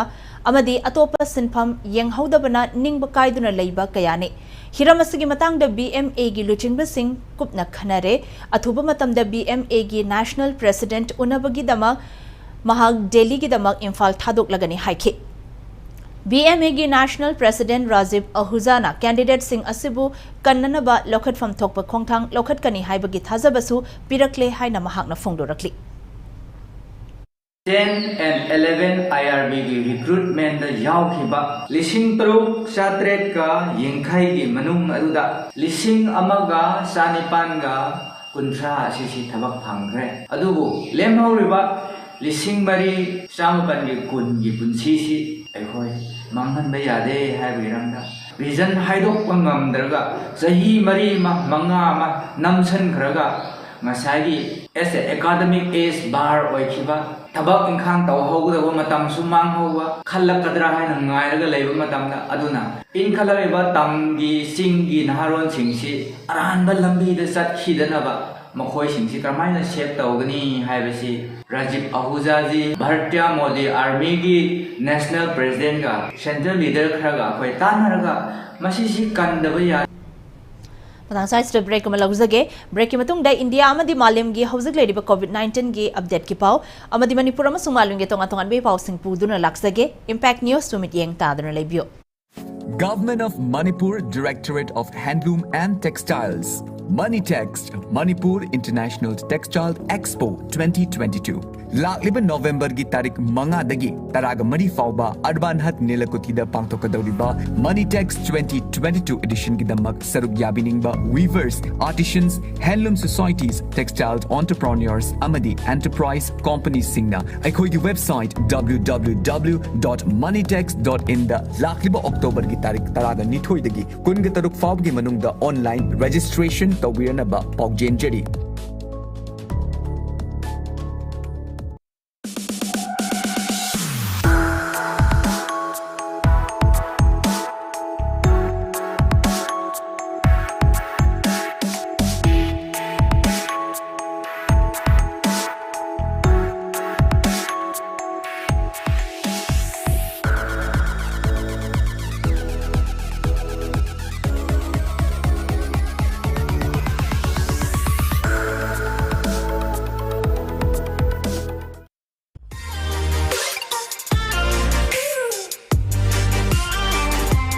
ꯑꯃꯗꯤ ꯑꯇꯣꯞꯄ ꯁꯤꯟꯐꯝ ꯌꯦꯡꯍꯧꯗꯕꯅ ꯅꯤꯡꯕ ꯀꯥꯏꯗꯨꯅ ꯂꯩꯕ ꯀꯌꯥꯅꯤ꯫ ꯍꯤꯔꯝ ꯑꯁꯤꯒꯤ ꯃꯇꯥꯡꯗ B M Aꯒꯤ ꯂꯨꯆꯤꯡꯕꯁꯤꯡ ꯀꯨꯞꯅ ꯈꯟꯅꯔꯦ꯫ ꯑꯊꯨꯕ ꯃꯇꯝꯗ B M Aꯒꯤ National President ꯎꯅꯕꯒꯤꯗꯃꯛ ꯃꯍꯥꯛ ꯗꯦꯜꯂꯤꯒꯤꯗꯃꯛ ꯏꯝꯐꯥꯜ ꯊꯥꯗꯣꯛꯂꯒꯅꯤ ꯍꯥꯏꯈꯤ꯫ B M Aꯒꯤ National President Rajiv Ahujaꯅ candidateꯁꯤꯡ ꯑꯁꯤꯕꯨ ꯀꯟꯅꯅꯕ ꯂꯧꯈꯠꯐꯝ ꯊꯣꯛꯄ ꯈꯣꯡꯊꯥꯡ ꯂꯧꯈꯠꯀꯅꯤ ꯍꯥꯏꯕꯒꯤ ꯊꯥꯖꯕꯁꯨ ꯄꯤꯔꯛꯂꯦ ꯍꯥꯏꯅ ꯃꯍꯥꯛꯅ ꯐꯣꯡꯗꯣꯔꯛꯂꯤ꯫ ten and eleven IRB ꯒꯤ recruitment ꯗ ꯌꯥꯎꯈꯤꯕ ꯂꯤꯁꯤꯡ ꯇꯔꯨꯛ ꯆꯥꯇ꯭ꯔꯦꯠꯀ ꯌꯥꯡꯈꯩꯒꯤ ꯃꯅꯨꯡ ꯑꯗꯨꯗ ꯂꯤꯁꯤꯡ ꯑꯃꯒ ꯆꯥꯅꯤꯄꯥꯟꯒ ꯀꯨꯟꯊ꯭ꯔꯥ ꯑꯁꯤꯁꯤ ꯊꯕꯛ ꯐꯪꯈ꯭ꯔꯦ꯫ ꯑꯗꯨꯕꯨ ꯂꯦꯝꯍꯧꯔꯤꯕ ꯂꯤꯁꯤꯡ ꯃꯔꯤ ꯆꯥꯃꯥꯄꯟꯒꯤ ꯀꯨꯟꯒꯤ ꯄꯨꯟꯁꯤꯁꯤ ꯑꯩꯈꯣꯏ ꯃꯥꯡꯍꯟꯕ ꯌꯥꯗꯦ ꯍꯥꯏꯕꯒꯤ ꯃꯔꯝꯗ reason ꯍꯥꯏꯗꯣꯛꯄ ꯉꯝꯗ꯭ꯔꯒ ꯆꯍꯤ ꯃꯔꯤ ꯑꯃ, ꯃꯉꯥ ꯑꯃ ꯅꯝꯁꯤꯟꯈ꯭ꯔꯒ ꯉꯁꯥꯏꯒꯤ as a academic age bar ꯑꯣꯏꯈꯤꯕ, ꯊꯕꯛ ꯏꯪꯈꯥꯡ ꯇꯧꯍꯧꯒꯗꯕ ꯃꯇꯝꯁꯨ ꯃꯥꯡꯍꯧꯕ, ꯈꯜꯂꯛꯀꯗ꯭ꯔꯥ ꯍꯥꯏꯅ ꯉꯥꯏꯔꯒ ꯂꯩꯕ ꯃꯇꯝꯗ, ꯑꯗꯨꯅ ꯏꯟꯈꯠꯂꯛꯂꯤꯕ ꯇꯝꯒꯤ ꯆꯤꯡꯒꯤ ꯅꯍꯥꯔꯣꯟꯁꯤꯡꯁꯤ ꯑꯔꯥꯟꯕ ꯂꯝꯕꯤꯗ ꯆꯠꯈꯤꯗꯅꯕ ꯃꯈꯣꯏꯁꯤꯡꯁꯤ ꯀꯔꯝꯍꯥꯏꯅ save ꯇꯧꯒꯅꯤ ꯍꯥꯏꯕꯁꯤ ꯔꯥꯖꯤꯕ ꯑꯍꯨꯖꯥꯖꯤ, ꯚꯥꯔꯇꯤꯌꯥ ꯃꯣꯗꯤ ꯑꯥꯔꯃꯤꯒꯤ national president ꯒ central leader ꯈꯔꯒ ꯑꯩꯈꯣꯏ ꯇꯥꯟꯅꯔꯒ ꯃꯁꯤꯁꯤ ꯀꯟꯗꯕ ꯌꯥ- ꯃꯇꯥꯡ ꯆꯥꯁꯤꯗ break ꯑꯃ ꯂꯧꯖꯒꯦ꯫ Break ꯀꯤ ꯃꯇꯨꯡꯗ ꯏꯟꯗꯤꯌꯥ ꯑꯃꯗꯤ ꯃꯥꯂꯦꯝꯒꯤ ꯍꯧꯖꯤꯛ ꯂꯩꯔꯤꯕ COVID nineteen ꯒꯤ update ꯀꯤ ꯄꯥꯎ ꯑꯃꯗꯤ ꯃꯅꯤꯄꯨꯔ ꯑꯃꯁꯨꯡ ꯃꯥꯂꯦꯝꯒꯤ ꯇꯣꯉꯥꯟ ꯇꯣꯉꯥꯟꯕ ꯏ ꯄꯥꯎꯁꯤꯡ ꯄꯨꯗꯨꯅ ꯂꯥꯛꯆꯒꯦ꯫ Impact News ꯇꯨ ꯃꯤꯠꯌꯦꯡ ꯇꯥꯗꯨꯅ ꯂꯩꯕꯤꯌꯨ꯫ Government of Manipur Directorate of Handloom and Textiles, Manitex, Manipur International Textile Expo twenty twenty-two꯫ ꯂꯥꯛꯂꯤꯕ ꯅꯣꯕꯦꯝꯕꯔꯒꯤ ꯇꯥꯔꯤꯛ ꯃꯉꯥꯗꯒꯤ ꯇꯔꯥꯒ ꯃꯔꯤ ꯐꯥꯎꯕ ꯑꯔꯕꯥꯟ ꯍꯠ ꯅꯤꯂꯀꯨꯊꯤꯗ ꯄꯥꯡꯊꯣꯛꯀꯗꯧꯔꯤꯕ Manitex twenty twenty-two edition ꯒꯤꯗꯃꯛ ꯁꯔꯨꯛ ꯌꯥꯕꯤꯅꯤꯡꯕ weavers, artisans, handloom societies, textile entrepreneurs ꯑꯃꯗꯤ enterprise companies ꯁꯤꯡꯅ ꯑꯩꯈꯣꯏꯒꯤ website W W W dot moneytex dot in ꯗ ꯂꯥꯛꯂꯤꯕ ꯑꯣꯛꯇꯣꯕꯔꯒꯤ ꯇꯥꯔꯤꯛ ꯇꯔꯥꯒ ꯅꯤꯊꯣꯏꯗꯒꯤ ꯀꯨꯟꯒ ꯇꯔꯨꯛ ꯐꯥꯎꯕꯒꯤ ꯃꯅꯨꯡꯗ online registration ꯇꯧꯕꯤꯔꯅꯕ ꯄꯥꯎꯖꯦꯟꯖꯔꯤ꯫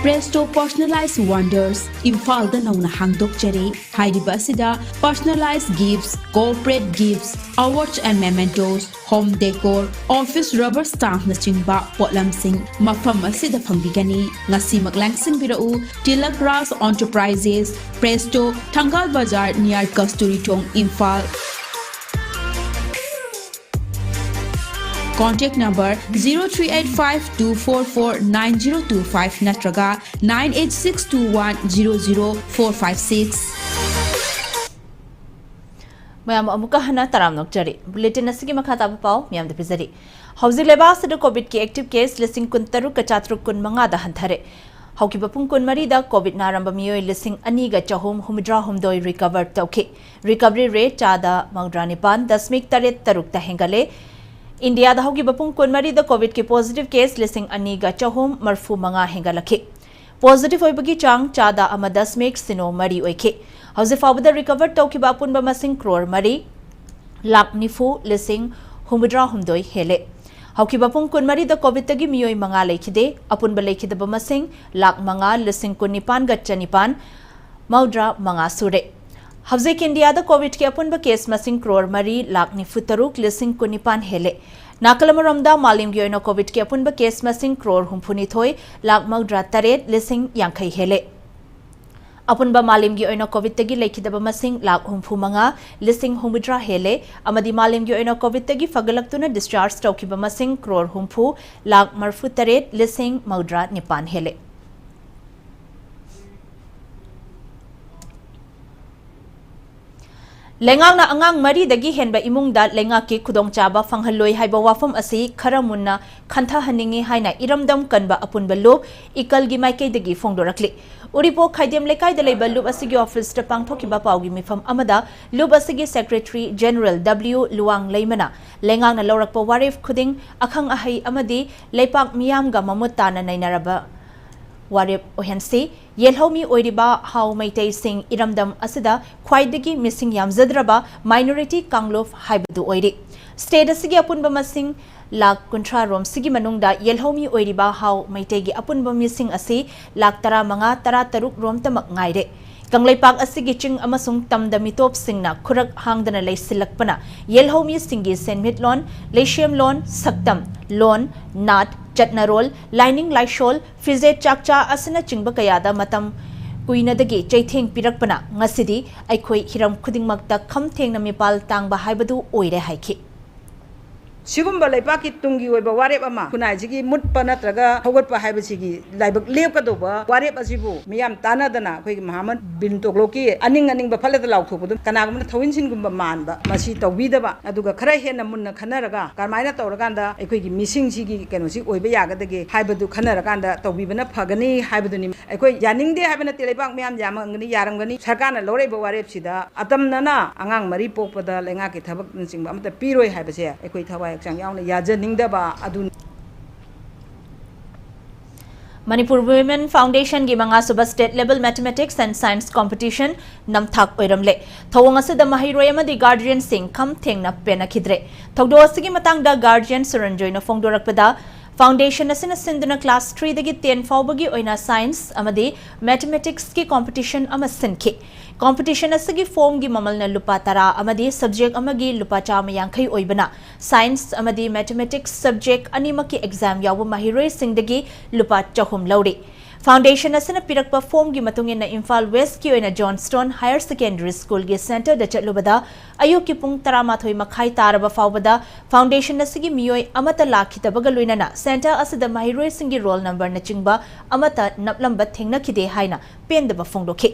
Presto Personalized Wonders, ꯏꯝꯐꯥꯜꯗ ꯅꯧꯅ ꯍꯥꯡꯗꯣꯛꯆꯔꯦ꯫ ꯍꯥꯏꯔꯤꯕ ꯑꯁꯤꯗ personalized gifts, corporate gifts, awards and mementos, home decor, office rubber stampꯅꯆꯤꯡꯕ ꯄꯣꯠꯂꯝꯁꯤꯡ ꯃꯐꯝ ꯑꯁꯤꯗ ꯐꯪꯕꯤꯒꯅꯤ꯫ ꯉꯁꯤꯃꯛ ꯂꯥꯡꯁꯤꯟꯕꯤꯔꯛꯎ, Tilak Raj Enterprises, Presto, Thangal Bazar, near Kasturi Thong, Imphal. Contact number zero three eight five two four four nine zero two five ꯅꯠꯇ꯭ꯔꯒ nine eight six two one zero zero four five six꯫ ꯃꯌꯥꯝ ꯑꯃꯨꯛꯀ ꯍꯟꯅ ꯇꯔꯥꯝꯅ ꯑꯣꯛꯆꯔꯤ꯫ Bulletin ꯑꯁꯤꯒꯤ ꯃꯈꯥ ꯇꯥꯕ ꯄꯥꯎ ꯃꯌꯥꯝꯗ ꯄꯤꯖꯔꯤ꯫ ꯍꯧꯖꯤꯛ ꯂꯩꯕꯥꯛ ꯑꯁꯤꯗ COVID ꯀꯤ active case ꯂꯤꯁꯤꯡ ꯀꯨꯟꯇꯔꯨꯛꯀ ꯆꯥꯇ꯭ꯔꯨꯛ ꯀꯨꯟꯃꯉꯥꯗ ꯍꯟꯊꯔꯦ꯫ ꯍꯧꯈꯤꯕ ꯄꯨꯡ ꯀꯨꯟꯃꯔꯤꯗ COVID ꯅꯥꯔꯝꯕ ꯃꯤꯑꯣꯏ ꯂꯤꯁꯤꯡ ꯑꯅꯤꯒ ꯆꯍꯨꯝ ꯍꯨꯝꯐꯨꯇꯔꯥꯍꯨꯝꯗꯣꯏ recover ꯇꯧꯈꯤ꯫ Recovery rate ꯆꯥꯗ ꯃꯧꯗ꯭ꯔꯥ ꯅꯤꯄꯥꯟ ꯗꯁꯃꯤꯛ ꯇꯔꯦꯠ ꯇꯔꯨꯛꯇ ꯍꯦꯟꯒꯠꯂꯦ꯫ ꯏꯟꯗꯤꯌꯥꯗ ꯍꯧꯈꯤꯕ ꯄꯨꯡ ꯀꯨꯟꯃꯔꯤꯗ COVID ꯀꯤ positive case ꯂꯤꯁꯤꯡ ꯑꯅꯤꯒ ꯆꯍꯨꯝ ꯃꯔꯤꯐꯨ ꯃꯉꯥ ꯍꯦꯟꯒꯠꯂꯛꯈꯤ꯫ Positive ꯑꯣꯏꯕꯒꯤ ꯆꯥꯡ ꯆꯥꯗ ꯑꯃ ꯗꯁꯃꯤꯛ ꯁꯤꯅꯣ ꯃꯔꯤ ꯑꯣꯏꯈꯤ꯫ ꯍꯧꯖꯤꯛ ꯐꯥꯎꯕꯗ recover ꯇꯧꯈꯤꯕ ꯑꯄꯨꯟꯕ ꯃꯁꯤꯡ ꯀ꯭ꯔꯣꯔ ꯃꯔꯤ ꯂꯥꯛ ꯅꯤꯐꯨ ꯂꯤꯁꯤꯡ ꯍꯨꯝꯐꯨꯇꯔꯥꯍꯨꯝꯗꯣꯏ ꯍꯦꯜꯂꯦ꯫ ꯍꯧꯈꯤꯕ ꯄꯨꯡ ꯀꯨꯟꯃꯔꯤꯗ COVID ꯇꯒꯤ ꯃꯤꯑꯣꯏ ꯃꯉꯥ ꯂꯩꯈꯤꯗꯦ꯫ ꯑꯄꯨꯟꯕ ꯂꯩꯈꯤꯗꯕ ꯃꯁꯤꯡ ꯂꯥꯛ ꯃꯉꯥ ꯂꯤꯁꯤꯡ ꯀꯨꯟꯅꯤꯄꯥꯟꯒ ꯆꯅꯤꯄꯥꯟ ꯃꯧꯗ꯭ꯔꯥ ꯃꯉꯥ ꯁꯨꯔꯦ꯫ ꯍꯧꯖꯤꯛ ꯏꯟꯗꯤꯌꯥꯗ COVID ꯀꯤ ꯑꯄꯨꯟꯕ case ꯃꯁꯤꯡ ꯀ꯭ꯔꯣꯔ ꯃꯔꯤ ꯂꯥꯛ ꯅꯤꯐꯨ ꯇꯔꯨꯛ ꯂꯤꯁꯤꯡ ꯀꯨꯟꯅꯤꯄꯥꯟ ꯍꯦꯜꯂꯦ꯫ ꯅꯥꯀꯜ ꯑꯃꯔꯣꯝꯗ ꯃꯥꯂꯦꯝꯒꯤ ꯑꯣꯏꯅ COVID ꯀꯤ ꯑꯄꯨꯟꯕ case ꯃꯁꯤꯡ ꯀ꯭ꯔꯣꯔ ꯍꯨꯝꯐꯨꯅꯤꯊꯣꯏ ꯂꯥꯛ ꯃꯧꯗ꯭ꯔꯥ ꯇꯔꯦꯠ ꯂꯤꯁꯤꯡ ꯌꯥꯡꯈꯩ ꯍꯦꯜꯂꯦ꯫ ꯑꯄꯨꯟꯕ ꯃꯥꯂꯦꯝꯒꯤ ꯑꯣꯏꯅ COVID ꯇꯒꯤ ꯂꯩꯈꯤꯗꯕ ꯃꯁꯤꯡ ꯂꯥꯛ ꯍꯨꯝꯐꯨ ꯃꯉꯥ ꯂꯤꯁꯤꯡ ꯍꯨꯝꯐꯨꯇꯔꯥ ꯍꯦꯜꯂꯦ, ꯑꯃꯗꯤ ꯃꯥꯂꯦꯝꯒꯤ ꯑꯣꯏꯅ COVID ꯇꯒꯤ ꯐꯒꯠꯂꯛꯇꯨꯅ discharge ꯇꯧꯈꯤꯕ ꯃꯁꯤꯡ ꯀ꯭ꯔꯣꯔ ꯍꯨꯝꯐꯨ ꯂꯥꯛ ꯃꯔꯤꯐꯨ ꯇꯔꯦꯠ ꯂꯤꯁꯤꯡ ꯃꯧꯗ꯭ꯔꯥ ꯅꯤꯄꯥꯟ ꯍꯦꯜꯂꯦ꯫ ꯂꯩꯉꯥꯛꯅ ꯑꯉꯥꯡ ꯃꯔꯤꯗꯒꯤ ꯍꯦꯟꯕ ꯏꯃꯨꯡꯗ ꯂꯩꯉꯥꯛꯀꯤ ꯈꯨꯗꯣꯡꯆꯥꯕ ꯐꯪꯍꯜꯂꯣꯏ ꯍꯥꯏꯕ ꯋꯥꯐꯝ ꯑꯁꯤ ꯈꯔ ꯃꯨꯟꯅ ꯈꯟꯊꯍꯟꯅꯤꯡꯏ ꯍꯥꯏꯅ ꯏꯔꯝꯗꯝ ꯀꯟꯕ ꯑꯄꯨꯟꯕ ꯂꯨꯞ ꯏꯀꯜꯒꯤ ꯃꯥꯏꯀꯩꯗꯒꯤ ꯐꯣꯡꯗꯣꯔꯛꯂꯤ꯫ ꯎꯔꯤꯄꯣꯛ ꯈꯥꯏꯗꯦꯝ ꯂꯩꯀꯥꯏꯗ ꯂꯩꯕ ꯂꯨꯞ ꯑꯁꯤꯒꯤ office ꯇ ꯄꯥꯡꯊꯣꯛꯈꯤꯕ ꯄꯥꯎꯒꯤ ꯃꯤꯐꯝ ꯑꯃꯗ ꯂꯨꯞ ꯑꯁꯤꯒꯤ Secretary General W ꯂꯨꯋꯥꯡ ꯂꯩꯃꯅ ꯂꯩꯉꯥꯛꯅ ꯂꯧꯔꯛꯄ ꯋꯥꯔꯦꯞ ꯈꯨꯗꯤꯡ ꯑꯈꯪ ꯑꯍꯩ ꯑꯃꯗꯤ ꯂꯩꯄꯥꯛ ꯃꯤꯌꯥꯝꯒ ꯃꯃꯨꯠ ꯇꯥꯅ ꯅꯩꯅꯔꯕ ꯋꯥꯔꯦꯞ ꯑꯣꯏꯍꯟꯁꯤ꯫ ꯌꯦꯜꯍꯧꯃꯤ ꯑꯣꯏꯔꯤꯕ ꯍꯥꯎ ꯃꯩꯇꯩꯁꯤꯡ ꯏꯔꯝꯗꯝ ꯑꯁꯤꯗ ꯈ꯭ꯋꯥꯏꯗꯒꯤ ꯃꯤꯁꯤꯡ ꯌꯥꯝꯖꯗ꯭ꯔꯕ minority ꯀꯥꯡꯂꯨꯞ ꯍꯥꯏꯕꯗꯨ ꯑꯣꯏꯔꯤ꯫ State ꯑꯁꯤꯒꯤ ꯑꯄꯨꯟꯕ ꯃꯁꯤꯡ ꯂꯥꯛ ꯀꯨꯟꯊ꯭ꯔꯥ ꯔꯣꯝꯁꯤꯒꯤ ꯃꯅꯨꯡꯗ ꯌꯦꯜꯍꯧꯃꯤ ꯑꯣꯏꯔꯤꯕ ꯍꯥꯎ ꯃꯩꯇꯩꯒꯤ ꯑꯄꯨꯟꯕ ꯃꯤꯁꯤꯡ ꯑꯁꯤ ꯂꯥꯛ ꯇꯔꯥꯃꯉꯥ, ꯇꯔꯥꯇꯔꯨꯛ ꯔꯣꯝꯇꯃꯛ ꯉꯥꯏꯔꯦ꯫ ꯀꯪꯂꯩꯄꯥꯛ ꯑꯁꯤꯒꯤ ꯆꯤꯡ ꯑꯃꯁꯨꯡ ꯇꯝꯗ ꯃꯤꯇꯣꯞꯁꯤꯡꯅ ꯈꯨꯔꯛ ꯍꯥꯡꯗꯅ ꯂꯩꯁꯤꯜꯂꯛꯄꯅ ꯌꯦꯜꯍꯧꯃꯤꯁꯤꯡꯒꯤ ꯁꯦꯟꯃꯤꯠꯂꯣꯟ, ꯂꯩꯁꯦꯝꯂꯣꯟ, ꯁꯛꯇꯝ, ꯂꯣꯟ, ꯅꯥꯠ, ꯆꯠꯅꯔꯣꯜ, ꯂꯥꯏꯅꯤꯡ ꯂꯥꯏꯁꯣꯜ, ꯐꯤꯖꯦꯠ ꯆꯥꯛꯆꯥ ꯑꯁꯤꯅꯆꯤꯡꯕ ꯀꯌꯥꯗ ꯃꯇꯝ ꯀꯨꯏꯅꯗꯒꯤ ꯆꯩꯊꯦꯡ ꯄꯤꯔꯛꯄꯅ ꯉꯁꯤꯗꯤ ꯑꯩꯈꯣꯏ ꯍꯤꯔꯝ ꯈꯨꯗꯤꯡꯃꯛꯇ ꯈꯝ ꯊꯦꯡꯅ ꯃꯤꯄꯥꯜ ꯇꯥꯡꯕ ꯍꯥꯏꯕꯗꯨ ꯑꯣꯏꯔꯦ ꯍꯥꯏꯈꯤ꯫ ꯁꯤꯒꯨꯝꯕ ꯂꯩꯕꯥꯛꯀꯤ ꯇꯨꯡꯒꯤ ꯑꯣꯏꯕ ꯋꯥꯔꯦꯞ ꯑꯃ, ꯈꯨꯟꯅꯥꯏꯁꯤꯒꯤ ꯃꯨꯠꯄ ꯅꯠꯇ꯭ꯔꯒ ꯍꯧꯒꯠꯄ ꯍꯥꯏꯕꯁꯤꯒꯤ ꯂꯥꯏꯕꯛ ꯂꯦꯞꯀꯗꯧꯕ ꯋꯥꯔꯦꯞ ꯑꯁꯤꯕꯨ ꯃꯤꯌꯥꯝ ꯇꯥꯟꯅꯗꯅ ꯑꯩꯈꯣꯏꯒꯤ ꯃꯍꯥꯃꯟ ꯕꯤꯟ ꯇꯣꯛꯂꯣꯛꯀꯤ ꯑꯅꯤꯡ ꯑꯅꯤꯡꯕ ꯐꯠꯂꯗ ꯂꯥꯎꯊꯣꯛꯄꯗꯨ ꯀꯅꯥꯒꯨꯝꯕꯅ ꯊꯧꯏꯟꯁꯤꯟꯒꯨꯝꯕ ꯃꯥꯟꯕ, ꯃꯁꯤ ꯇꯧꯕꯤꯗꯕ, ꯑꯗꯨꯒ ꯈꯔ ꯍꯦꯟꯅ ꯃꯨꯟꯅ ꯈꯟꯅꯔꯒ ꯀꯔꯝꯍꯥꯏꯅ ꯇꯧꯔꯀꯥꯟꯗ ꯑꯩꯈꯣꯏꯒꯤ ꯃꯤꯁꯤꯡꯁꯤꯒꯤ ꯀꯩꯅꯣꯁꯤ ꯑꯣꯏꯕ ꯌꯥꯒꯗꯒꯦ ꯍꯥꯏꯕꯗꯨ ꯈꯟꯅꯔꯀꯥꯟꯗ ꯇꯧꯕꯤꯕꯅ ꯐꯒꯅꯤ ꯍꯥꯏꯕꯗꯨꯅꯤ꯫ ꯑꯩꯈꯣꯏ ꯌꯥꯅꯤꯡꯗꯦ ꯍꯥꯏꯕ ꯅꯠꯇꯦ, ꯂꯩꯕꯥꯛ ꯃꯤꯌꯥꯝ ꯌꯥꯝꯃꯝꯒꯅꯤ, ꯌꯥꯔꯝꯒꯅꯤ꯫ ꯁꯔꯀꯥꯔꯅ ꯂꯧꯔꯛꯏꯕ ꯋꯥꯔꯦꯞꯁꯤꯗ ꯑꯇꯝꯅꯅ ꯑꯉꯥꯡ ꯃꯔꯤ ꯄꯣꯛꯄꯗ ꯂꯩꯉꯥꯛꯀꯤ ꯊꯕꯛꯅꯆꯤꯡꯕ ꯑꯃꯠꯇ ꯄꯤꯔꯣꯏ ꯍꯥꯏꯕꯁꯦ ꯑꯩꯈꯣꯏ ꯊꯋꯥꯏ ꯍꯛꯆꯥꯡ ꯌꯥꯎꯅ ꯌꯥꯖꯅꯤꯡꯗꯕ ꯑꯗꯨꯅꯤ꯫ ꯃꯅꯤꯄꯨꯔ ꯋꯤꯃꯦꯟ ꯐꯥꯎꯟꯗꯦꯁꯟꯒꯤ ꯃꯉꯥꯁꯨꯕ State Level Mathematics and Science Competition ꯅꯝꯊꯥꯛ ꯑꯣꯏꯔꯝꯂꯦ꯫ ꯊꯧꯑꯣꯡ ꯑꯁꯤꯗ ꯃꯍꯩꯔꯣꯏ ꯑꯃꯗꯤ ꯒꯥꯔꯖꯤꯌꯟꯁꯤꯡ ꯈꯝ ꯊꯦꯡꯅ ꯄꯦꯟꯅꯈꯤꯗ꯭ꯔꯦ꯫ ꯊꯧꯗꯣꯛ ꯑꯁꯤꯒꯤ ꯃꯇꯥꯡꯗ ꯒꯥꯔꯖꯤꯌꯟ ꯁꯨꯔꯟꯖꯣꯏꯅ ꯐꯣꯡꯗꯣꯔꯛꯄꯗ, ꯐꯥꯎꯟꯗꯦꯁꯟ ꯑꯁꯤꯅ ꯁꯤꯟꯗꯨꯅ class three ꯗꯒꯤ ten ꯐꯥꯎꯕꯒꯤ ꯑꯣꯏꯅ science ꯑꯃꯗꯤ mathematics ꯀꯤ competition ꯑꯃ ꯁꯤꯟꯈꯤ꯫ Competition ꯑꯁꯤꯒꯤ ꯐꯣꯝꯒꯤ ꯃꯃꯜꯅ ꯂꯨꯄꯥ ꯇꯔꯥ ꯑꯃꯗꯤ subject ꯑꯃꯒꯤ ꯂꯨꯄꯥ ꯆꯥꯝꯃ ꯌꯥꯡꯈꯩ ꯑꯣꯏꯕꯅ, science ꯑꯃꯗꯤ mathematics subject ꯑꯅꯤꯃꯛꯀꯤ exam ꯌꯥꯎꯕ ꯃꯍꯩꯔꯣꯏꯁꯤꯡꯗꯒꯤ ꯂꯨꯄꯥ ꯆꯍꯨꯝ ꯂꯧꯔꯤ꯫ ꯐꯥꯎꯟꯗꯦꯁꯟ ꯑꯁꯤꯅ ꯄꯤꯔꯛꯄ ꯐꯣꯝꯒꯤ ꯃꯇꯨꯡ ꯏꯟꯅ ꯏꯝꯐꯥꯜ ꯋꯦꯁꯀꯤ ꯑꯣꯏꯅ ꯖꯣꯟꯁꯇꯣꯟ ꯍꯥꯌꯔ ꯁꯦꯀꯦꯟꯗꯔꯤ ꯁ꯭ꯀꯨꯜꯒꯤ ꯁꯦꯟꯇꯔꯗ ꯆꯠꯂꯨꯕꯗ, ꯑꯌꯨꯛꯀꯤ ꯄꯨꯡ ꯇꯔꯥꯃꯥꯊꯣꯏ ꯃꯈꯥꯏ ꯇꯥꯔꯕ ꯐꯥꯎꯕꯗ ꯐꯥꯎꯟꯗꯦꯁꯟ ꯑꯁꯤꯒꯤ ꯃꯤꯑꯣꯏ ꯑꯃꯠꯇ ꯂꯥꯛꯈꯤꯗꯕꯒ ꯂꯣꯏꯅꯅ ꯁꯦꯟꯇꯔ ꯑꯁꯤꯗ ꯃꯍꯩꯔꯣꯏꯁꯤꯡꯒꯤ ꯔꯣꯜ ꯅꯝꯕꯔꯅꯆꯤꯡꯕ ꯑꯃꯠꯇ ꯅꯞꯂꯝꯕ ꯊꯦꯡꯅꯈꯤꯗꯦ ꯍꯥꯏꯅ ꯄꯦꯟꯗꯕ ꯐꯣꯡꯗꯣꯛꯈꯤ꯫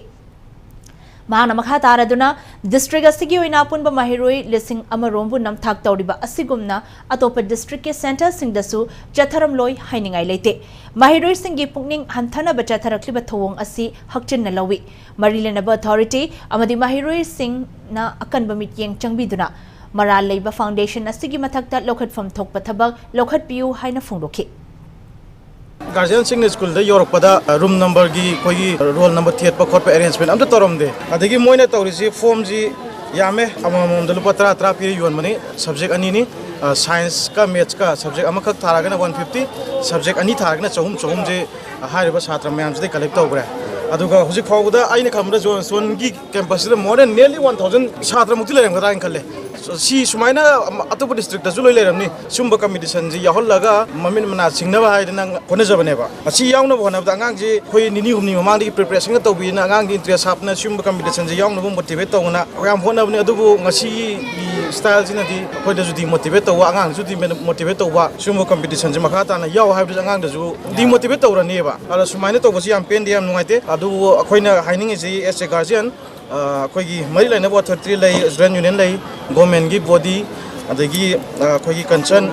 ꯃꯍꯥꯛꯅ ꯃꯈꯥ ꯇꯥꯔꯗꯨꯅ, ꯗꯤꯁꯇ꯭ꯔꯤꯛ ꯑꯁꯤꯒꯤ ꯑꯣꯏꯅ ꯑꯄꯨꯟꯕ ꯃꯍꯩꯔꯣꯏ ꯂꯤꯁꯤꯡ ꯑꯃ ꯔꯣꯝꯕꯨ ꯅꯝꯊꯥꯛ ꯇꯧꯔꯤꯕ ꯑꯁꯤꯒꯨꯝꯅ ꯑꯇꯣꯞꯄ ꯗꯤꯁꯇ꯭ꯔꯤꯛꯀꯤ ꯁꯦꯟꯇꯔꯁꯤꯡꯗꯁꯨ ꯆꯠꯊꯔꯝꯂꯣꯏ ꯍꯥꯏꯅꯤꯡꯉꯥꯏ ꯂꯩꯇꯦ꯫ ꯃꯍꯩꯔꯣꯏꯁꯤꯡꯒꯤ ꯄꯨꯛꯅꯤꯡ ꯍꯟꯊꯅꯕ ꯆꯠꯊꯔꯛꯂꯤꯕ ꯊꯧꯑꯣꯡ ꯑꯁꯤ ꯍꯛꯆꯤꯟꯅ ꯂꯧꯏ꯫ ꯃꯔꯤ ꯂꯩꯅꯕ ꯑꯣꯊꯣꯔꯤꯇꯤ ꯑꯃꯗꯤ ꯃꯍꯩꯔꯣꯏꯁꯤꯡꯅ ꯑꯀꯟꯕ ꯃꯤꯠꯌꯦꯡ ꯆꯪꯕꯤꯗꯨꯅ ꯃꯔꯥꯜ ꯂꯩꯕ ꯐꯥꯎꯟꯗꯦꯁꯟ ꯑꯁꯤꯒꯤ ꯃꯊꯛꯇ ꯂꯧꯈꯠꯐꯝ ꯊꯣꯛꯄ ꯊꯕꯛ ꯂꯧꯈꯠꯄꯤꯌꯨ ꯍꯥꯏꯅ ꯐꯣꯡꯗꯣꯛꯈꯤ꯫ ꯒꯥꯔꯖꯤꯌꯟꯁꯤꯡꯅ ꯁ꯭ꯀꯨꯜꯗ ꯌꯧꯔꯛꯄꯗ, ꯑ, ꯔꯨꯝ ꯅꯝꯕꯔꯒꯤ ꯑꯩꯈꯣꯏꯒꯤ ꯔꯣꯜ ꯅꯝꯕꯔ ꯊꯦꯠꯄ ꯈꯣꯠꯄ ꯑꯦꯔꯦꯟꯖꯃꯦꯟ ꯑꯝꯇ ꯇꯧꯔꯝꯗꯦ꯫ ꯑꯗꯒꯤ ꯃꯣꯏꯅ ꯇꯧꯔꯤꯁꯤ ꯐꯣꯝꯁꯤ ꯌꯥꯝꯃꯦ, ꯑꯃꯃꯝꯗ ꯂꯨꯄꯥ ꯇꯔꯥ ꯇꯔꯥ ꯄꯤꯔ ꯌꯣꯟꯕꯅꯤ꯫ ꯁꯕꯖꯦꯛ ꯑꯅꯤꯅꯤ, ꯑ, ꯁꯥꯏꯟꯁꯀ ꯃꯦꯠꯁꯀ꯫ ꯁꯕꯖꯦꯛ ꯑꯃꯈꯛ ꯊꯥꯔꯒꯅ ꯋꯥꯟ ꯐꯤꯐꯇꯤ, ꯁꯕꯖꯦꯛ ꯑꯅꯤ ꯊꯥꯔꯒꯅ ꯆꯍꯨꯝ, ꯆꯍꯨꯝꯁꯦ ꯍꯥꯏꯔꯤꯕ ꯁꯥꯇ꯭ꯔ ꯃꯌꯥꯝꯁꯤꯗꯩ ꯀꯂꯦꯛ ꯇꯧꯈ꯭ꯔꯦ꯫ ꯑꯗꯨꯒ ꯍꯧꯖꯤꯛ ꯐꯥꯎꯕꯗ ꯑꯩꯅ ꯈꯟꯕꯗ ꯖꯣꯟ ꯁꯣꯟꯒꯤ ꯀꯦꯝꯄꯁꯁꯤꯗ more than nearly one thousand ꯁꯥꯇ꯭ꯔꯃꯨꯛꯇꯤ ꯂꯩꯔꯝꯒꯗ꯭ꯔꯥ ꯍꯥꯏꯅ ꯈꯜꯂꯦ꯫ ꯁꯤ ꯁꯨꯃꯥꯏꯅ ꯑꯇꯣꯞꯄ ꯗꯤꯁꯇ꯭ꯔꯤꯛꯇꯁꯨ ꯂꯣꯏ ꯂꯩꯔꯝꯅꯤ꯫ ꯁꯨꯝꯕ ꯀꯝꯄꯤꯇꯤꯁꯟꯁꯤ ꯌꯥꯎꯍꯜꯂꯒ ꯃꯃꯤꯠ ꯃꯅꯥ ꯁꯤꯡꯅꯕ ꯍꯥꯏꯗꯅ ꯍꯣꯠꯅꯖꯕꯅꯦꯕ꯫ ꯑꯁꯤ ꯌꯥꯎꯅꯕ ꯍꯣꯠꯅꯕꯗ ꯑꯉꯥꯡꯁꯤ ꯑꯩꯈꯣꯏ ꯅꯤꯅꯤ ꯍꯨꯝꯅꯤ ꯃꯃꯥꯡꯗꯒꯤ ꯄ꯭ꯔꯤꯄꯦꯔꯦꯁꯟꯒ ꯇꯧꯕꯤꯗꯅ ꯑꯉꯥꯡꯒꯤ ꯏꯟꯇꯔꯦꯁ ꯍꯥꯞꯇꯅ ꯁꯤꯒꯨꯝꯕ ꯀꯝꯄꯤꯇꯤꯁꯟꯁꯤ ꯌꯥꯎꯅꯕ ꯃꯣꯇꯤꯚꯦꯠ ꯇꯧꯗꯅ ꯌꯥꯝ ꯍꯣꯠꯅꯕꯅꯤ꯫ ꯑꯗꯨꯕꯨ ꯉꯁꯤꯒꯤ ꯁ꯭ꯇꯥꯏꯜꯁꯤꯅꯗꯤ ꯑꯩꯈꯣꯏꯗꯁꯨ ꯗꯤꯃꯣꯇꯤꯚꯦꯠ ꯇꯧꯕ, ꯑꯉꯥꯡꯗꯁꯨ ꯗꯤꯃꯣꯇꯤꯚꯦꯠ ꯇꯧꯕ, ꯁꯤꯒꯨꯝꯕ ꯀꯝꯄꯤꯇꯤꯁꯟꯁꯤ ꯃꯈꯥ ꯇꯥꯅ ꯌꯥꯎ ꯍꯥꯏꯕꯗꯨꯁꯨ ꯑꯉꯥꯡꯗꯁꯨ ꯗꯤꯃꯣꯇꯤꯚꯦꯠ ꯇꯧꯔꯅꯦꯕ꯫ ꯑꯗ ꯁꯨꯃꯥꯏꯅ ꯇꯧꯕꯁꯤ ꯌꯥꯝ ꯄꯦꯟꯗꯦ, ꯌꯥꯝ ꯅꯨꯡꯉꯥꯏꯇꯦ꯫ ꯑꯗꯨꯕꯨ ꯑꯩꯈꯣꯏꯅ ꯍꯥꯏꯅꯤꯡꯉꯤꯁꯤ, as a guardian, ꯑ, ꯑꯩꯈꯣꯏꯒꯤ ꯃꯔꯤ ꯂꯩꯅꯕ ꯑꯣꯊꯣꯔꯤꯇꯤ ꯂꯩ, ꯁ꯭ꯇꯨꯗꯦꯟꯠ ꯌꯨꯅꯤꯌꯟ ꯂꯩ, ꯒꯣꯔꯃꯦꯟꯒꯤ ꯕꯣꯗꯤ, ꯑꯗꯒꯤ, ꯑ, ꯑꯩꯈꯣꯏꯒꯤ ꯀꯟꯁꯔꯟ,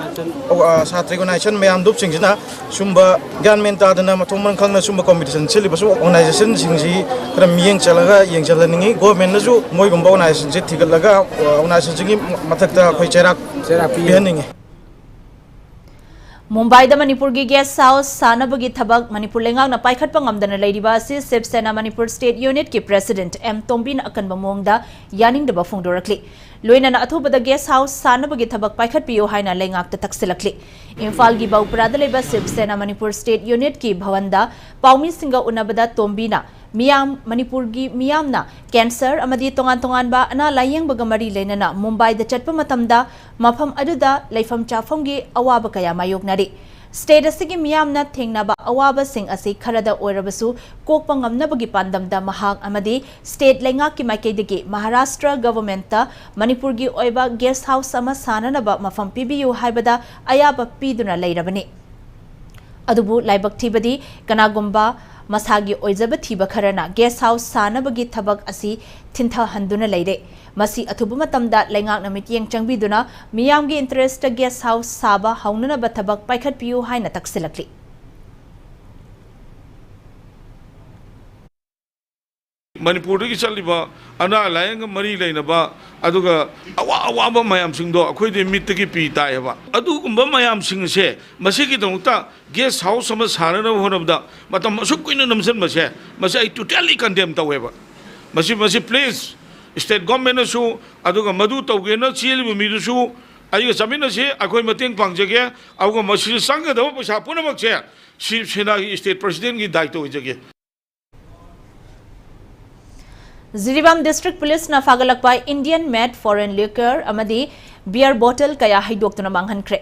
ꯑ, ꯁꯥꯇ꯭ꯔ ꯑꯣꯔꯒꯅꯥꯏꯖꯦꯁꯟ ꯃꯌꯥꯝ ꯂꯨꯞꯁꯤꯡꯁꯤꯅ ꯁꯨꯝꯕ ꯒ꯭ꯌꯥꯟ ꯃꯦꯟ ꯇꯥꯗꯅ ꯃꯊꯣꯡ ꯃꯔꯝ ꯈꯪꯗꯅ ꯁꯨꯝꯕ ꯀꯝꯄꯤꯇꯤꯁꯟ ꯁꯤꯜꯂꯤꯕ ꯁꯨꯝ ꯑꯣꯔꯒꯅꯥꯏꯖꯦꯁꯟꯁꯤꯡꯁꯤ ꯈꯔ ꯃꯤꯠꯌꯦꯡ ꯆꯜꯂꯒ ꯌꯦꯡꯁꯤꯜꯍꯟꯅꯤꯡꯉꯤ꯫ ꯒꯣꯔꯃꯦꯟꯅꯁꯨ ꯃꯣꯏꯒꯨꯝꯕ ꯑꯣꯔꯒꯅꯥꯏꯖꯦꯁꯟꯁꯦ ꯊꯤꯒꯠꯂꯒ, ꯑ, ꯑꯣꯔꯒꯅꯥꯏꯖꯦꯁꯟꯁꯤꯡꯒꯤ ꯃꯊꯛꯇ ꯑꯩꯈꯣꯏ ꯆꯩꯔꯥꯛ ꯆꯩꯔꯥꯛ ꯄꯤ꯫ ꯄꯤꯍꯟꯅꯤꯡꯉꯤ꯫ ꯃꯨꯝꯕꯥꯏꯗ ꯃꯅꯤꯄꯨꯔꯒꯤ ꯒꯦꯁ ꯍꯥꯎꯁ ꯁꯥꯅꯕꯒꯤ ꯊꯕꯛ ꯃꯅꯤꯄꯨꯔ ꯂꯩꯉꯥꯛꯅ ꯄꯥꯏꯈꯠꯄ ꯉꯝꯗꯅ ꯂꯩꯔꯤꯕ ꯑꯁꯤ ꯁꯤꯕ ꯁꯦꯅꯥ ꯃꯅꯤꯄꯨꯔ ꯁ꯭ꯇꯦꯠ ꯌꯨꯅꯤꯠꯀꯤ ꯄ꯭ꯔꯦꯁꯤꯗꯦꯟꯠ ꯑꯦꯝ ꯇꯣꯝꯕꯤꯅ ꯑꯀꯟꯕ ꯃꯑꯣꯡꯗ ꯌꯥꯅꯤꯡꯗꯕ ꯐꯣꯡꯗꯣꯔꯛꯂꯤ꯫ ꯂꯣꯏꯅꯅ ꯑꯊꯨꯕꯗ ꯒꯦꯁ ꯍꯥꯎꯁ ꯁꯥꯅꯕꯒꯤ ꯊꯕꯛ ꯄꯥꯏꯈꯠꯄꯤꯌꯨ ꯍꯥꯏꯅ ꯂꯩꯉꯥꯛꯇ ꯇꯛꯁꯤꯜꯂꯛꯂꯤ꯫ ꯏꯝꯐꯥꯜꯒꯤ ꯕꯧꯄ꯭ꯔꯥꯗ ꯂꯩꯕ ꯁꯤꯕ ꯁꯦꯅꯥ ꯃꯅꯤꯄꯨꯔ ꯁ꯭ꯇꯦꯠ ꯌꯨꯅꯤꯠꯀꯤ ꯚꯋꯟꯗ ꯄꯥꯎꯃꯤꯁꯤꯡꯒ ꯎꯅꯕꯗ ꯇꯣꯝꯕꯤꯅ ꯃꯤꯌꯥꯝ, ꯃꯅꯤꯄꯨꯔꯒꯤ ꯃꯤꯌꯥꯝꯅ ꯀꯦꯟꯁꯔ ꯑꯃꯗꯤ ꯇꯣꯉꯥꯟ ꯇꯣꯉꯥꯟꯕ ꯑꯅꯥ ꯂꯥꯌꯦꯡꯕꯒ ꯃꯔꯤ ꯂꯩꯅꯅ ꯃꯨꯝꯕꯥꯏꯗ ꯆꯠꯄ ꯃꯇꯝꯗ ꯃꯐꯝ ꯑꯗꯨꯗ ꯂꯩꯐꯝ ꯆꯥꯐꯝꯒꯤ ꯑꯋꯥꯕ ꯀꯌꯥ ꯃꯥꯌꯣꯛꯅꯔꯤ꯫ ꯁ꯭ꯇꯦꯠ ꯑꯁꯤꯒꯤ ꯃꯤꯌꯥꯝꯅ ꯊꯦꯡꯅꯕ ꯑꯋꯥꯕꯁꯤꯡ ꯑꯁꯤ ꯈꯔꯗ ꯑꯣꯏꯔꯕꯁꯨ ꯀꯣꯛꯄ ꯉꯝꯅꯕꯒꯤ ꯄꯥꯟꯗꯝꯗ ꯃꯍꯥꯛ ꯑꯃꯗꯤ ꯁ꯭ꯇꯦꯠ ꯂꯩꯉꯥꯛꯀꯤ ꯃꯥꯏꯀꯩꯗꯒꯤ ꯃꯍꯥꯔꯥꯁꯇ꯭ꯔ ꯒꯚꯔꯟꯃꯦꯟꯠꯇ ꯃꯅꯤꯄꯨꯔꯒꯤ ꯑꯣꯏꯕ ꯒꯦꯁ ꯍꯥꯎꯁ ꯑꯃ ꯁꯥꯅꯅꯕ ꯃꯐꯝ ꯄꯤꯕꯤꯌꯨ ꯍꯥꯏꯕꯗ ꯑꯌꯥꯕ ꯄꯤꯗꯨꯅ ꯂꯩꯔꯕꯅꯤ꯫ ꯑꯗꯨꯕꯨ ꯂꯥꯏꯕꯛ ꯊꯤꯕꯗꯤ ꯀꯅꯥꯒꯨꯝꯕ ꯃꯁꯥꯒꯤ ꯑꯣꯏꯖꯕ ꯊꯤꯕ ꯈꯔꯅ ꯒꯦꯁ ꯍꯥꯎꯁ ꯁꯥꯅꯕꯒꯤ ꯊꯕꯛ ꯑꯁꯤ ꯊꯤꯟꯊꯍꯟꯗꯨꯅ ꯂꯩꯔꯦ꯫ ꯃꯁꯤ ꯑꯊꯨꯕ ꯃꯇꯝꯗ ꯂꯩꯉꯥꯛꯅ ꯃꯤꯠꯌꯦꯡ ꯆꯪꯕꯤꯗꯨꯅ ꯃꯤꯌꯥꯝꯒꯤ ꯏꯟꯇꯔꯦꯁꯇ ꯒꯦꯁ ꯍꯥꯎꯁ ꯁꯥꯕ ꯍꯧꯅꯅꯕ ꯊꯕꯛ ꯄꯥꯏꯈꯠꯄꯤꯌꯨ ꯍꯥꯏꯅ ꯇꯛꯁꯤꯜꯂꯛꯂꯤ꯫ ꯃꯅꯤꯄꯨꯔꯗꯒꯤ ꯆꯠꯂꯤꯕ ꯑꯅꯥ ꯂꯥꯌꯦꯡꯒ ꯃꯔꯤ ꯂꯩꯅꯕ, ꯑꯗꯨꯒ ꯑꯋꯥ ꯑꯋꯥꯕ ꯃꯌꯥꯝꯁꯤꯡꯗꯣ ꯑꯩꯈꯣꯏꯗꯤ ꯃꯤꯠꯇꯒꯤ ꯄꯤ ꯇꯥꯏ ꯍꯥꯏꯕ꯫ ꯑꯗꯨꯒꯨꯝꯕ ꯃꯌꯥꯝꯁꯤꯡꯁꯦ, ꯃꯁꯤꯒꯤꯗꯃꯛꯇ ꯒꯦꯁ ꯍꯥꯎꯁ ꯑꯃ ꯁꯥꯅꯅꯕ ꯍꯣꯠꯅꯕꯗ ꯃꯇꯝ ꯑꯁꯨꯛ ꯀꯨꯏꯅ ꯅꯝꯁꯤꯟꯕꯁꯦ, ꯃꯁꯤ ꯑꯩ ꯇꯣꯇꯦꯂꯤ ꯀꯟꯗꯦꯝ ꯇꯧꯋꯦꯕ꯫ ꯃꯁꯤ, ꯃꯁꯤ ꯄ꯭ꯂꯤꯖ, ꯁ꯭ꯇꯦꯠ ꯒꯣꯔꯃꯦꯟꯅꯁꯨ, ꯑꯗꯨꯒ ꯃꯗꯨ ꯇꯧꯒꯦꯅ ꯆꯦꯜꯂꯤꯕ ꯃꯤꯗꯨꯁꯨ ꯑꯩꯒ ꯆꯠꯃꯤꯟꯅꯁꯤ, ꯑꯩꯈꯣꯏ ꯃꯇꯦꯡ ꯄꯥꯡꯖꯒꯦ꯫ ꯑꯗꯨꯒ ꯃꯁꯤꯗ ꯆꯪꯒꯗꯕ ꯄꯩꯁꯥ ꯄꯨꯝꯅꯃꯛꯁꯦ ꯁꯤꯕ ꯁꯦꯅꯥꯒꯤ ꯁ꯭ꯇꯦꯠ ꯄ꯭ꯔꯁꯤꯗꯦꯟꯒꯤ ꯗꯥꯏꯇ ꯑꯣꯏꯖꯒꯦ꯫ ꯖꯤꯔꯤꯕꯥꯝ District Police ꯅ ꯐꯥꯒꯠꯂꯛꯄ Indian made foreign liquor ꯑꯃꯗꯤ beer bottle ꯀꯌꯥ ꯍꯩꯗꯣꯛꯇꯨꯅ ꯃꯥꯡꯍꯟꯈ꯭ꯔꯦ꯫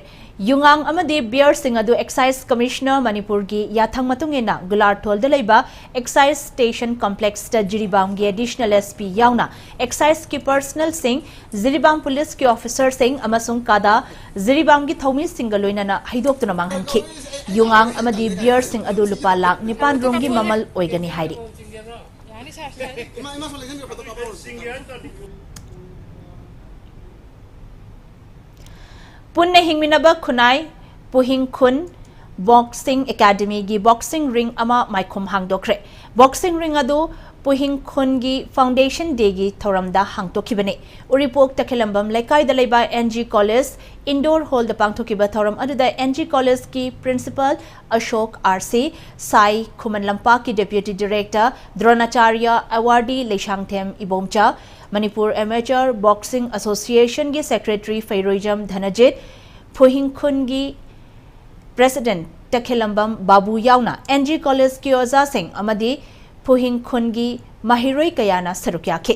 ꯌꯨꯉꯥꯡ ꯑꯃꯗꯤ beer ꯁꯤꯡ ꯑꯗꯨ Excise Commissioner ꯃꯅꯤꯄꯨꯔꯒꯤ ꯌꯥꯊꯪ ꯃꯇꯨꯡ ꯏꯟꯅ ꯒꯨꯂꯥꯔꯊꯣꯜꯗ ꯂꯩꯕ Excise Station Complex ꯇ ꯖꯤꯔꯤꯕꯥꯝꯒꯤ Additional S P ꯌꯥꯎꯅ Excise ꯀꯤ personnel ꯁꯤꯡ, ꯖꯤꯔꯤꯕꯥꯝ Police ꯀꯤ officer ꯁꯤꯡ ꯑꯃꯁꯨꯡ ꯀꯥꯗꯥ ꯖꯤꯔꯤꯕꯥꯝꯒꯤ ꯊꯧꯃꯤꯁꯤꯡꯒ ꯂꯣꯏꯅꯅ ꯍꯩꯗꯣꯛꯇꯨꯅ ꯃꯥꯡꯍꯟꯈꯤ꯫ ꯌꯨꯉꯥꯡ ꯑꯃꯗꯤ beer ꯁꯤꯡ ꯑꯗꯨ ꯂꯨꯄꯥ ꯂꯥꯈ ꯅꯤꯄꯥꯟ ꯔꯣꯝꯒꯤ ꯃꯃꯜ ꯑꯣꯏꯒꯅꯤ ꯍꯥꯏꯔꯤ꯫ ꯄꯨꯟꯅ ꯍꯤꯡꯃꯤꯟꯅꯕ ꯈꯨꯟꯅꯥꯏ ꯄꯨꯍꯤꯡ ꯈꯨꯟ Boxing Academy ꯒꯤ boxing ring ꯑꯃ ꯃꯥꯏꯈꯨꯝ ꯍꯥꯡꯗꯣꯛꯈ꯭ꯔꯦ꯫ Boxing ring ꯑꯗꯨ ꯄꯨꯍꯤꯡ ꯈꯨꯟꯒꯤ Foundation Day ꯒꯤ ꯊꯧꯔꯝꯗ ꯍꯥꯡꯗꯣꯛꯈꯤꯕꯅꯤ꯫ ꯎꯔꯤꯄꯣꯛ ꯇꯈꯦꯂꯝꯕꯝ ꯂꯩꯀꯥꯏꯗ ꯂꯩꯕ N G College indoor hall ꯗ ꯄꯥꯡꯊꯣꯛꯈꯤꯕ ꯊꯧꯔꯝ ꯑꯗꯨꯗ N G College ꯀꯤ Principal ꯑꯁꯣꯛ R C, ꯁꯥꯏ ꯈꯨꯃꯟ ꯂꯝꯄꯥꯛꯀꯤ Deputy Director ꯗ꯭ꯔꯣꯅꯥꯆꯥꯔꯌ, awardee Leishangthem Ibomcha, Manipur Amateur Boxing Association ꯒꯤ Secretary ꯐꯩꯔꯣꯏꯖꯝ ꯙꯅꯖꯤꯠ, ꯐꯨꯍꯤꯡ ꯈꯨꯟꯒꯤ President ꯇꯈꯦꯂꯝꯕꯝ ꯕꯥꯕꯨ ꯌꯥꯎꯅ N G College ꯀꯤ ꯑꯣꯖꯥꯁꯤꯡ ꯑꯃꯗꯤ ꯐꯨꯍꯤꯡ ꯈꯨꯟꯒꯤ ꯃꯍꯩꯔꯣꯏ ꯀꯌꯥꯅ ꯁꯔꯨꯛ ꯌꯥꯈꯤ꯫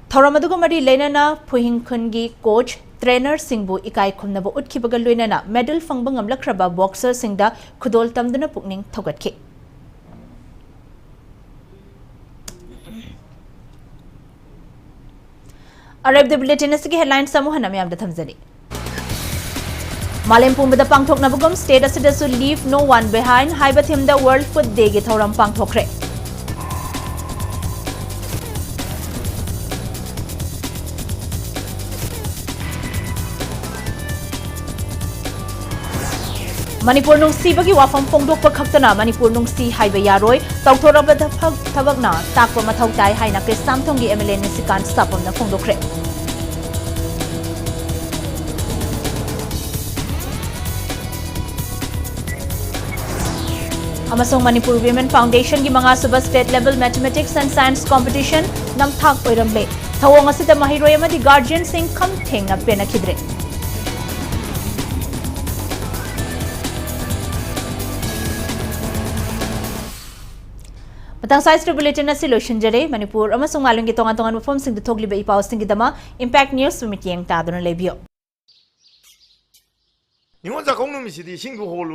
ꯊꯧꯔꯝ ꯑꯗꯨꯒ ꯃꯔꯤ ꯂꯩꯅꯅ ꯐꯨꯍꯤꯡ ꯈꯨꯟꯒꯤ coach, trainer ꯁꯤꯡꯕꯨ ꯏꯀꯥꯏ ꯈꯨꯝꯅꯕ ꯎꯠꯈꯤꯕꯒ ꯂꯣꯏꯅꯅ medal ꯐꯪꯕ ꯉꯝꯂꯛꯈ꯭ꯔꯕ boxer ꯁꯤꯡꯗ ꯈꯨꯗꯣꯜ ꯇꯝꯗꯨꯅ ꯄꯨꯛꯅꯤꯡ ꯊꯧꯒꯠꯈꯤ꯫ ꯑꯔꯣꯏꯕꯗ bulletin ꯑꯁꯤꯒꯤ headlines ꯑꯃꯨꯛ ꯍꯟꯅ ꯃꯌꯥꯝꯗ ꯊꯝꯖꯔꯤ꯫ ꯃꯥꯂꯦꯝ ꯄꯨꯝꯕꯗ ꯄꯥꯡꯊꯣꯛꯅꯕꯒꯨꯝ state ꯑꯁꯤꯗꯁꯨ Leave No One Behind ꯍꯥꯏꯕ theme ꯗ World Food Day ꯒꯤ ꯊꯧꯔꯝ ꯄꯥꯡꯊꯣꯛꯈ꯭ꯔꯦ꯫ ꯃꯅꯤꯄꯨꯔ ꯅꯨꯡꯁꯤꯕꯒꯤ ꯋꯥꯐꯝ ꯐꯣꯡꯗꯣꯛꯄ ꯈꯛꯇꯅ ꯃꯅꯤꯄꯨꯔ ꯅꯨꯡꯁꯤ ꯍꯥꯏꯕ ꯌꯥꯔꯣꯏ, ꯇꯧꯊꯣꯔꯛꯄ ꯊꯕꯛ, ꯊꯕꯛꯅ ꯇꯥꯛꯄ ꯃꯊꯧ ꯇꯥꯏ ꯍꯥꯏꯅ ꯀꯩꯁꯥꯝꯊꯣꯡꯒꯤ M L A ꯅꯤꯁꯤꯀꯥꯟ ꯁꯥꯄꯝꯅ ꯐꯣꯡꯗꯣꯛꯈ꯭ꯔꯦ꯫ ꯑꯃꯁꯨꯡ ꯃꯅꯤꯄꯨꯔ Women Foundation ꯒꯤ ꯃꯉꯥꯁꯨꯕ State Level Mathematics and Science Competition ꯅꯝꯊꯥꯛ ꯑꯣꯏꯔꯝꯂꯦ꯫ ꯊꯧꯑꯣꯡ ꯑꯁꯤꯗ ꯃꯍꯩꯔꯣꯏ ꯑꯃꯗꯤ guardian ꯁꯤꯡ ꯈꯝ ꯊꯦꯡꯅ ꯄꯦꯟꯅꯈꯤꯗ꯭ꯔꯦ꯫ ꯃꯇꯥꯡ ꯁꯥꯏꯁꯇ ꯕꯨꯂꯦꯇꯤꯟ ꯑꯁꯤ ꯂꯣꯏꯁꯤꯟꯖꯔꯦ꯫ ꯃꯅꯤꯄꯨꯔ ꯑꯃꯁꯨꯡ ꯃꯥꯂꯦꯝꯒꯤ ꯇꯣꯉꯥꯟ ꯇꯣꯉꯥꯟꯕ ꯃꯐꯝꯁꯤꯡꯗ ꯊꯣꯛꯂꯤꯕ ꯏ ꯄꯥꯎꯁꯤꯡꯒꯤꯗꯃꯛ ꯏꯝꯄꯦꯛ ꯅ꯭ꯌꯨꯁꯄꯨ ꯃꯤꯠꯌꯦꯡ ꯇꯥꯗꯨꯅ ꯂꯩꯕꯤꯌꯨ꯫ ꯅꯤꯉꯣꯜ ꯆꯥꯛꯀꯧ ꯅꯨꯃꯤꯠꯁꯤꯗꯤ ꯏꯁꯤꯡꯗꯨ ꯍꯣꯜꯂꯨꯔ